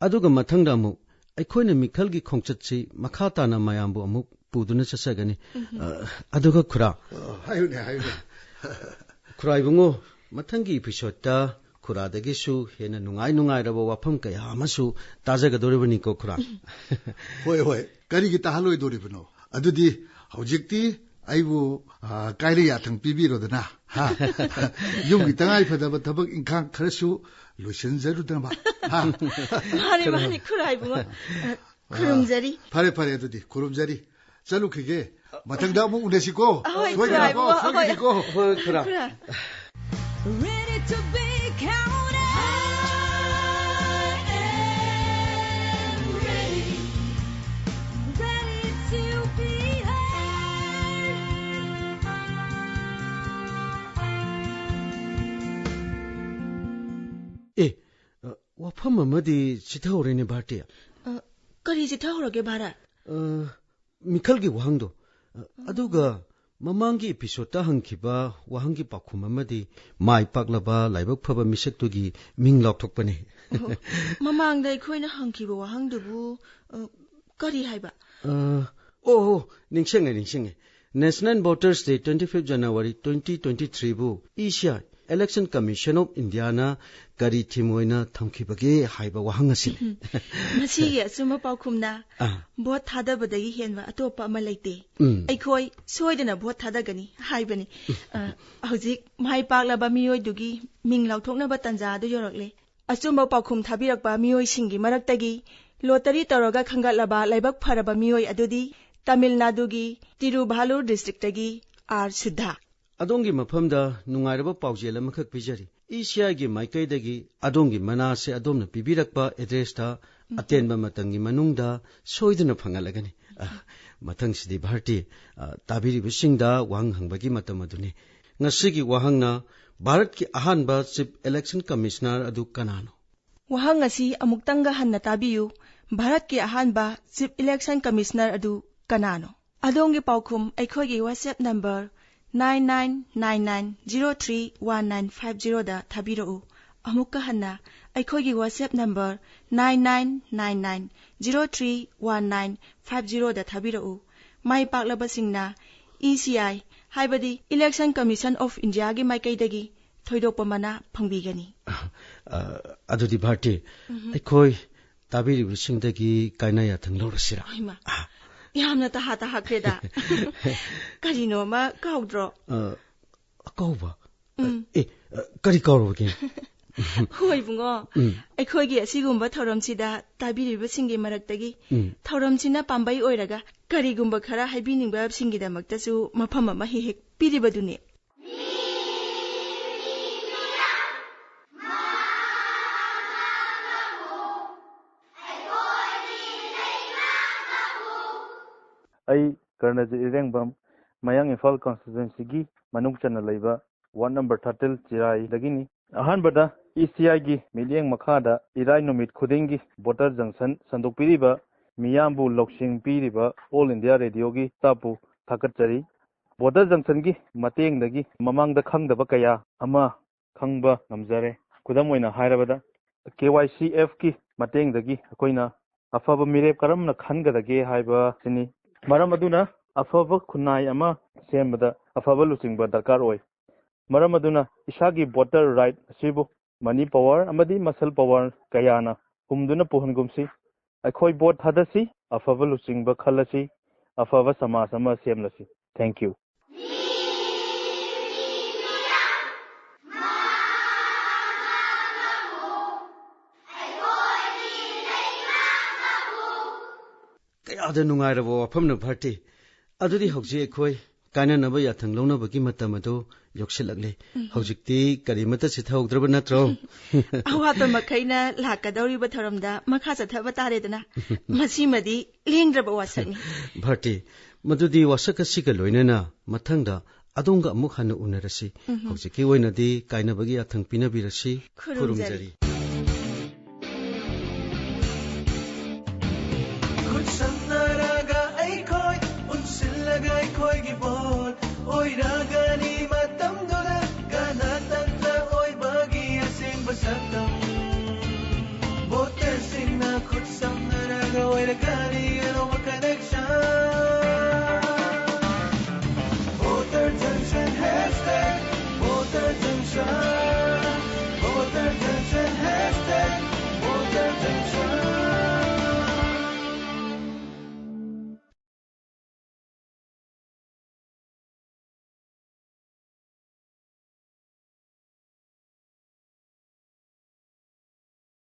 ꯑꯗꯨꯒ ꯃꯊꯪꯗ ꯑꯃꯨꯛ ꯑꯩꯈꯣꯏꯅ ꯃꯤꯈꯜꯒꯤ ꯈꯣꯡꯆꯠꯁꯤ ꯃꯈꯥ ꯇꯥꯅ ꯃꯌꯥꯝꯕꯨ ꯑꯃꯨꯛ ꯄꯨꯗꯨꯅ ꯆꯠꯆꯒꯅꯤ꯫ ꯎꯝ꯫ ꯑ, ꯑꯗꯨꯒ ꯈꯨꯔꯥ꯫ ꯑ, ꯍꯥꯏꯌꯨꯅꯦ, ꯍꯥꯏꯌꯨꯅꯦ꯫ ꯈꯨꯔꯥ ꯏꯕꯨꯡꯉꯣ, ꯃꯊꯪꯒꯤ episode ꯇ ꯈꯨꯔꯥꯗꯒꯤꯁꯨ ꯍꯦꯟꯅ ꯅꯨꯡꯉꯥꯏ ꯅꯨꯡꯉꯥꯏꯔꯕ ꯋꯥꯐꯝ ꯀꯌꯥ ꯑꯃꯁꯨ ꯇꯥꯖꯒꯗꯧꯔꯤꯕꯅꯤꯀꯣ, ꯈꯨꯔꯥ꯫ ꯍꯣꯏ, ꯍꯣꯏ꯫ ꯀꯔꯤꯒꯤ ꯇꯥꯍꯜꯂꯣꯏꯗꯣꯔꯤꯕꯅꯣ? ꯑꯗꯨꯗꯤ ꯍꯧꯖꯤꯛꯇꯤ ꯑꯩꯕꯨ, ꯑ, ꯀꯥꯏꯔꯩ ꯌꯥꯊꯪ ꯄꯤꯕꯤꯔꯣꯗꯅ, ꯍꯥ? ꯌꯨꯝꯒꯤ ꯇꯉꯥꯏ ꯐꯗꯕ ꯊꯕꯛ ꯏꯪꯈꯥꯡ ꯈꯔꯁꯨ ꯂꯣꯏꯁꯤꯟꯖꯔꯨꯗꯅꯕ, ꯍꯥ? ꯃꯥꯅꯤ, ꯃꯥꯅꯤ, ꯈꯨꯔꯥ ꯏꯕꯨꯡꯉꯣ꯫ ꯑ, ꯈꯨꯔꯨꯝꯖꯔꯤ꯫ ꯐꯔꯦ, ꯐꯔꯦ, ꯑꯗꯨꯗꯤ ꯈꯨꯔꯨꯝꯖꯔꯤ꯫ ꯆꯠꯂꯨꯈꯤꯒꯦ꯫ ꯃꯊꯪꯗ ꯑꯃꯨꯛ ꯎꯅꯁꯤꯀꯣ꯫ ꯑꯍꯣꯏ, ꯁꯣꯏꯗꯅꯀꯣ, ꯈꯨꯔꯥꯏꯕꯨꯡꯉꯣ, ꯑꯍꯣꯏ꯫ ꯁꯣꯏꯗꯅꯀꯣ꯫ ꯍꯣꯏ, ꯈꯨꯔꯥ꯫ ꯈꯨꯔꯥ꯫ Ready to be counted. I am ready, ready to be heard. ꯑꯦ, ꯑ, ꯋꯥꯐꯝ ꯑꯃꯗꯤ ꯆꯤꯊꯍꯧꯔꯦꯅꯦ, ꯚꯥꯔꯇꯤ꯫ ꯑ, ꯀꯔꯤ ꯆꯤꯊꯍꯧꯔꯒꯦ, ꯚꯥꯔꯠ? ꯑ, ꯃꯤꯈꯜꯒꯤ ꯋꯥꯍꯪꯗꯣ꯫ ꯑ, ꯑꯗꯨꯒ ꯃꯃꯥꯡꯒꯤ episode ꯇ ꯍꯪꯈꯤꯕ ꯋꯥꯍꯪꯒꯤ ꯄꯥꯎꯈꯨꯝ ꯑꯃꯗꯤ ꯃꯥꯏ ꯄꯥꯛꯂꯕ ꯂꯥꯏꯕꯛ ꯐꯕ ꯃꯤꯁꯛꯇꯨꯒꯤ ꯃꯤꯡ ꯂꯥꯎꯊꯣꯛꯄꯅꯦ꯫ ꯑꯣ, ꯃꯃꯥꯡꯗ ꯑꯩꯈꯣꯏꯅ ꯍꯪꯈꯤꯕ ꯋꯥꯍꯪꯗꯨꯕꯨ, ꯑ, ꯀꯔꯤ ꯍꯥꯏꯕ? ꯑ, ꯑꯣ, ꯑꯣ, ꯅꯤꯡꯁꯤꯡꯉꯦ, ꯅꯤꯡꯁꯤꯡꯉꯦ꯫ National Voters Day, twenty fifth January twenty twenty three ꯕꯨ E C I, Election Commission of India ꯅ ꯀꯔꯤ theme ꯑꯣꯏꯅ ꯊꯝꯈꯤꯕꯒꯦ ꯍꯥꯏꯕ ꯋꯥꯍꯪ ꯑꯁꯤꯅꯤ꯫ ꯎꯝ, ꯃꯁꯤꯒꯤ ꯑꯆꯨꯝꯕ ꯄꯥꯎꯈꯨꯝꯅ ꯑꯥ꯫ ꯚꯣꯠ ꯊꯥꯗꯕꯗꯒꯤ ꯍꯦꯟꯕ ꯑꯇꯣꯞꯄ ꯑꯃ ꯂꯩꯇꯦ꯫ ꯎꯝ꯫ ꯑꯩꯈꯣꯏ ꯁꯣꯏꯗꯅ ꯚꯣꯠ ꯊꯥꯗꯒꯅꯤ ꯍꯥꯏꯕꯅꯤ꯫ ꯑ, ꯍꯧꯖꯤꯛ ꯃꯥꯏ ꯄꯥꯛꯂꯕ ꯃꯤꯑꯣꯏꯗꯨꯒꯤ ꯃꯤꯡ ꯂꯥꯎꯊꯣꯛꯅꯕ ꯇꯥꯟꯖꯥ ꯑꯗꯨ ꯌꯧꯔꯛꯂꯦ꯫ ꯑꯆꯨꯝꯕ ꯄꯥꯎꯈꯨꯝ ꯊꯥꯕꯤꯔꯛꯄ ꯃꯤꯑꯣꯏꯁꯤꯡꯒꯤ ꯃꯔꯛꯇꯒꯤ lottery ꯇꯧꯔꯒ ꯈꯟꯒꯠꯂꯕ ꯂꯥꯏꯕꯛ ꯐꯔꯕ ꯃꯤꯑꯣꯏ ꯑꯗꯨꯗꯤ ꯇꯥꯃꯤꯜ ꯅꯥꯗꯨꯒꯤ ꯇꯤꯔꯨꯚꯥꯂꯨꯔ district ꯇꯒꯤ ꯑꯥꯔ ꯁꯨꯙꯥ꯫ ꯑꯗꯣꯝꯒꯤ ꯃꯐꯝꯗ ꯅꯨꯡꯉꯥꯏꯔꯕ ꯄꯥꯎꯖꯦꯜ ꯑꯃꯈꯛ ꯄꯤꯖꯔꯤ꯫ E C I ꯒꯤ ꯃꯥꯏꯀꯩꯗꯒꯤ ꯑꯗꯣꯝꯒꯤ ꯃꯅꯥꯁꯦ ꯑꯗꯣꯝꯅ ꯄꯤꯕꯤꯔꯛꯄ address ꯇ ꯎꯝ꯫ ꯑꯇꯦꯟꯕ ꯃꯇꯝꯒꯤ ꯃꯅꯨꯡꯗ ꯁꯣꯏꯗꯅ ꯐꯪꯍꯜꯂꯒꯅꯤ꯫ ꯑ, ꯃꯊꯪꯁꯤꯗꯤ ꯚꯥꯔꯇꯤ, ꯑ, ꯇꯥꯕꯤꯔꯤꯕꯁꯤꯡꯗ ꯋꯥꯍꯪ ꯍꯪꯕꯒꯤ ꯃꯇꯝ ꯑꯗꯨꯅꯤ꯫ ꯉꯁꯤꯒꯤ ꯋꯥꯍꯪꯅ, ꯚꯥꯔꯠꯀꯤ ꯑꯍꯥꯟꯕ Chief Election Commissioner ꯑꯗꯨ ꯀꯅꯥꯅꯣ? ꯋꯥꯍꯪ ꯑꯁꯤ ꯑꯃꯨꯛꯇꯪꯒ ꯍꯟꯅ ꯇꯥꯕꯤꯌꯨ꯫ ꯚꯥꯔꯠꯀꯤ ꯑꯍꯥꯟꯕ Chief Election Commissioner ꯑꯗꯨ ꯀꯅꯥꯅꯣ? ꯑꯗꯣꯝꯒꯤ ꯄꯥꯎꯈꯨꯝ ꯑꯩꯈꯣꯏꯒꯤ WhatsApp number nine nine nine nine zero three one nine five zero ꯗ ꯊꯥꯕꯤꯔꯛꯎ꯫ ꯑꯃꯨꯛꯀ ꯍꯟꯅ ꯑꯩꯈꯣꯏꯒꯤ WhatsApp number nine nine nine nine zero three one nine five zero ꯗ ꯊꯥꯕꯤꯔꯛꯎ꯫ ꯃꯥꯏ ꯄꯥꯛꯂꯕꯁꯤꯡꯅ E C I, ꯍꯥꯏꯕꯗꯤ Election Commission of India ꯒꯤ ꯃꯥꯏꯀꯩꯗꯒꯤ ꯊꯣꯏꯗꯣꯛꯄ ꯃꯅꯥ ꯐꯪꯕꯤꯒꯅꯤ꯫ ꯑ, ꯑꯗꯨꯗꯤ ꯚꯥꯔꯇꯤ, ꯎꯝꯍꯨꯝ꯫ ꯑꯩꯈꯣꯏ ꯇꯥꯕꯤꯔꯤꯕꯁꯤꯡꯗꯒꯤ ꯀꯥꯏꯅ ꯌꯥꯊꯪ ꯂꯧꯔꯁꯤꯔꯥ? ꯍꯩꯃꯥ, ꯑ꯫ ꯌꯥꯝꯅ ꯇꯍꯥ ꯇꯍꯥꯈ꯭ꯔꯦꯗ꯫ ꯀꯔꯤꯅꯣ ꯑꯃ ꯀꯥꯎꯗ꯭ꯔꯣ? ꯑ, ꯑꯀꯥꯎꯕ? ꯎꯝ꯫ ꯑꯦ, ꯑ, ꯀꯔꯤ ꯀꯥꯎꯔꯨꯕꯒꯦ? ꯍꯣꯏ, ꯏꯕꯨꯡꯉꯣ꯫ ꯎꯝ꯫ ꯑꯩꯈꯣꯏꯒꯤ ꯑꯁꯤꯒꯨꯝꯕ ꯊꯧꯔꯝꯁꯤꯗ ꯇꯥꯕꯤꯔꯤꯕꯁꯤꯡꯒꯤ ꯃꯔꯛꯇꯒꯤ ꯎꯝ꯫ ꯊꯧꯔꯝꯁꯤꯅ ꯄꯥꯝꯕꯩ ꯑꯣꯏꯔꯒ ꯀꯔꯤꯒꯨꯝꯕ ꯈꯔ ꯍꯥꯏꯕꯤꯅꯤꯡꯕꯁꯤꯡꯒꯤꯗꯃꯛꯇꯁꯨ ꯃꯐꯝ ꯑꯃ ꯍꯦꯛ ꯍꯦꯛ ꯄꯤꯔꯤꯕꯗꯨꯅꯤ꯫ ꯑꯩ ꯀꯔꯅꯖꯤꯠ ꯏꯔꯦꯡꯕꯝ, ꯃꯌꯥꯡ ꯏꯝꯐꯥꯜ constituency ꯒꯤ ꯃꯅꯨꯡ ꯆꯟꯅ ꯂꯩꯕ ward number thirteen ꯆꯤꯔꯥꯏꯗꯒꯤꯅꯤ꯫ ꯑꯍꯥꯟꯕꯗ ꯏ ꯁꯤ ꯑꯥꯏꯒꯤ ꯃꯤꯠꯌꯦꯡ ꯃꯈꯥꯗ ꯏꯔꯥꯏ ꯅꯨꯃꯤꯠ ꯈꯨꯗꯤꯡꯒꯤ ꯕꯣꯇꯔ ꯖꯪꯁꯟ ꯁꯟꯗꯣꯛꯄꯤꯔꯤꯕ ꯃꯤꯌꯥꯝꯕꯨ ꯂꯧꯁꯤꯡ ꯄꯤꯔꯤꯕ ꯑꯣꯜ ꯏꯟꯗꯤꯌꯥ ꯔꯦꯗꯤꯑꯣꯒꯤ ꯁ꯭ꯇꯥꯐꯄꯨ ꯊꯥꯒꯠꯆꯔꯤ꯫ ꯕꯣꯇꯔ ꯖꯪꯁꯟꯒꯤ ꯃꯇꯦꯡꯗꯒꯤ ꯃꯃꯥꯡꯗ ꯈꯪꯗꯕ ꯀꯌꯥ ꯑꯃ ꯈꯪꯕ ꯉꯝꯖꯔꯦ꯫ ꯈꯨꯗꯝ ꯑꯣꯏꯅ ꯍꯥꯏꯔꯕꯗ, ꯀꯦ ꯋꯥꯏ ꯁꯤ ꯑꯦꯐꯀꯤ ꯃꯇꯦꯡꯗꯒꯤ ꯑꯩꯈꯣꯏꯅ ꯑꯐꯕ ꯃꯤꯔꯦꯞ ꯀꯔꯝꯅ ꯈꯟꯒꯗꯒꯦ ꯍꯥꯏꯕꯁꯤꯅꯤ꯫ ꯃꯔꯝ ꯑꯗꯨꯅ ꯑꯐꯕ ꯈꯨꯟꯅꯥꯏ ꯑꯃ ꯁꯦꯝꯕꯗ ꯑꯐꯕ ꯂꯨꯆꯤꯡꯕ ꯗꯔꯀꯥꯔ ꯑꯣꯏ꯫ ꯃꯔꯝ ꯑꯗꯨꯅ ꯏꯁꯥꯒꯤ ꯕꯣꯇꯔ ꯔꯥꯏꯠ ꯑꯁꯤꯕꯨ ꯃꯅꯤ ꯄꯥꯋꯔ ꯑꯃꯗꯤ ꯃꯁꯜ ꯄꯥꯋꯔ ꯀꯌꯥꯅ ꯍꯨꯝꯗꯨꯅ ꯄꯨꯍꯟꯒꯨꯝꯁꯤ꯫ ꯑꯩꯈꯣꯏ ꯚꯣꯠ ꯊꯥꯗꯁꯤ, ꯑꯐꯕ ꯂꯨꯆꯤꯡꯕ ꯈꯜꯂꯁꯤ, ꯑꯐꯕ ꯁꯃꯥꯖ ꯑꯃ ꯁꯦꯝꯂꯁꯤ꯫ Thank you. ꯀꯌꯥꯗ ꯅꯨꯡꯉꯥꯏꯔꯕ ꯋꯥꯐꯝꯅꯣ ꯚꯥꯔꯇꯤ꯫ ꯑꯗꯨꯗꯤ ꯍꯧꯖꯤꯛ ꯑꯩꯈꯣꯏ ꯀꯥꯏꯅꯅꯕ ꯌꯥꯊꯪ ꯂꯧꯅꯕꯒꯤ ꯃꯇꯝ ꯑꯗꯨ ꯌꯧꯁꯤꯜꯂꯛꯂꯦ꯫ ꯍꯧꯖꯤꯛꯇꯤ ꯀꯔꯤꯃꯠꯇ ꯆꯤꯊꯍꯧꯗ꯭ꯔꯕ ꯅꯠꯇ꯭ꯔꯣ? ꯑꯋꯥꯠꯄ ꯃꯈꯩꯅ ꯂꯥꯛꯀꯗꯧꯔꯤꯕ ꯊꯧꯔꯝꯗ ꯃꯈꯥ ꯆꯠꯊꯕ ꯇꯥꯔꯦꯗꯅ꯫ ꯃꯁꯤꯃꯗꯤ ꯂꯦꯡꯗ꯭ꯔꯕ ꯋꯥꯁꯛꯅꯤ꯫ ꯚꯥꯔꯇꯤ, ꯃꯗꯨꯗꯤ ꯋꯥꯁꯛ ꯑꯁꯤꯒ ꯂꯣꯏꯅꯅ ꯃꯊꯪꯗ ꯑꯗꯣꯝꯒ ꯑꯃꯨꯛ ꯍꯟꯅ ꯎꯅꯔꯁꯤ꯫ ꯍꯧꯖꯤꯛꯀꯤ ꯑꯣꯏꯅꯗꯤ ꯀꯥꯏꯅꯕꯒꯤ ꯌꯥꯊꯪ ꯄꯤꯅꯕꯤꯔꯁꯤ꯫ ꯈꯨꯔꯨꯝꯖꯔꯤ꯫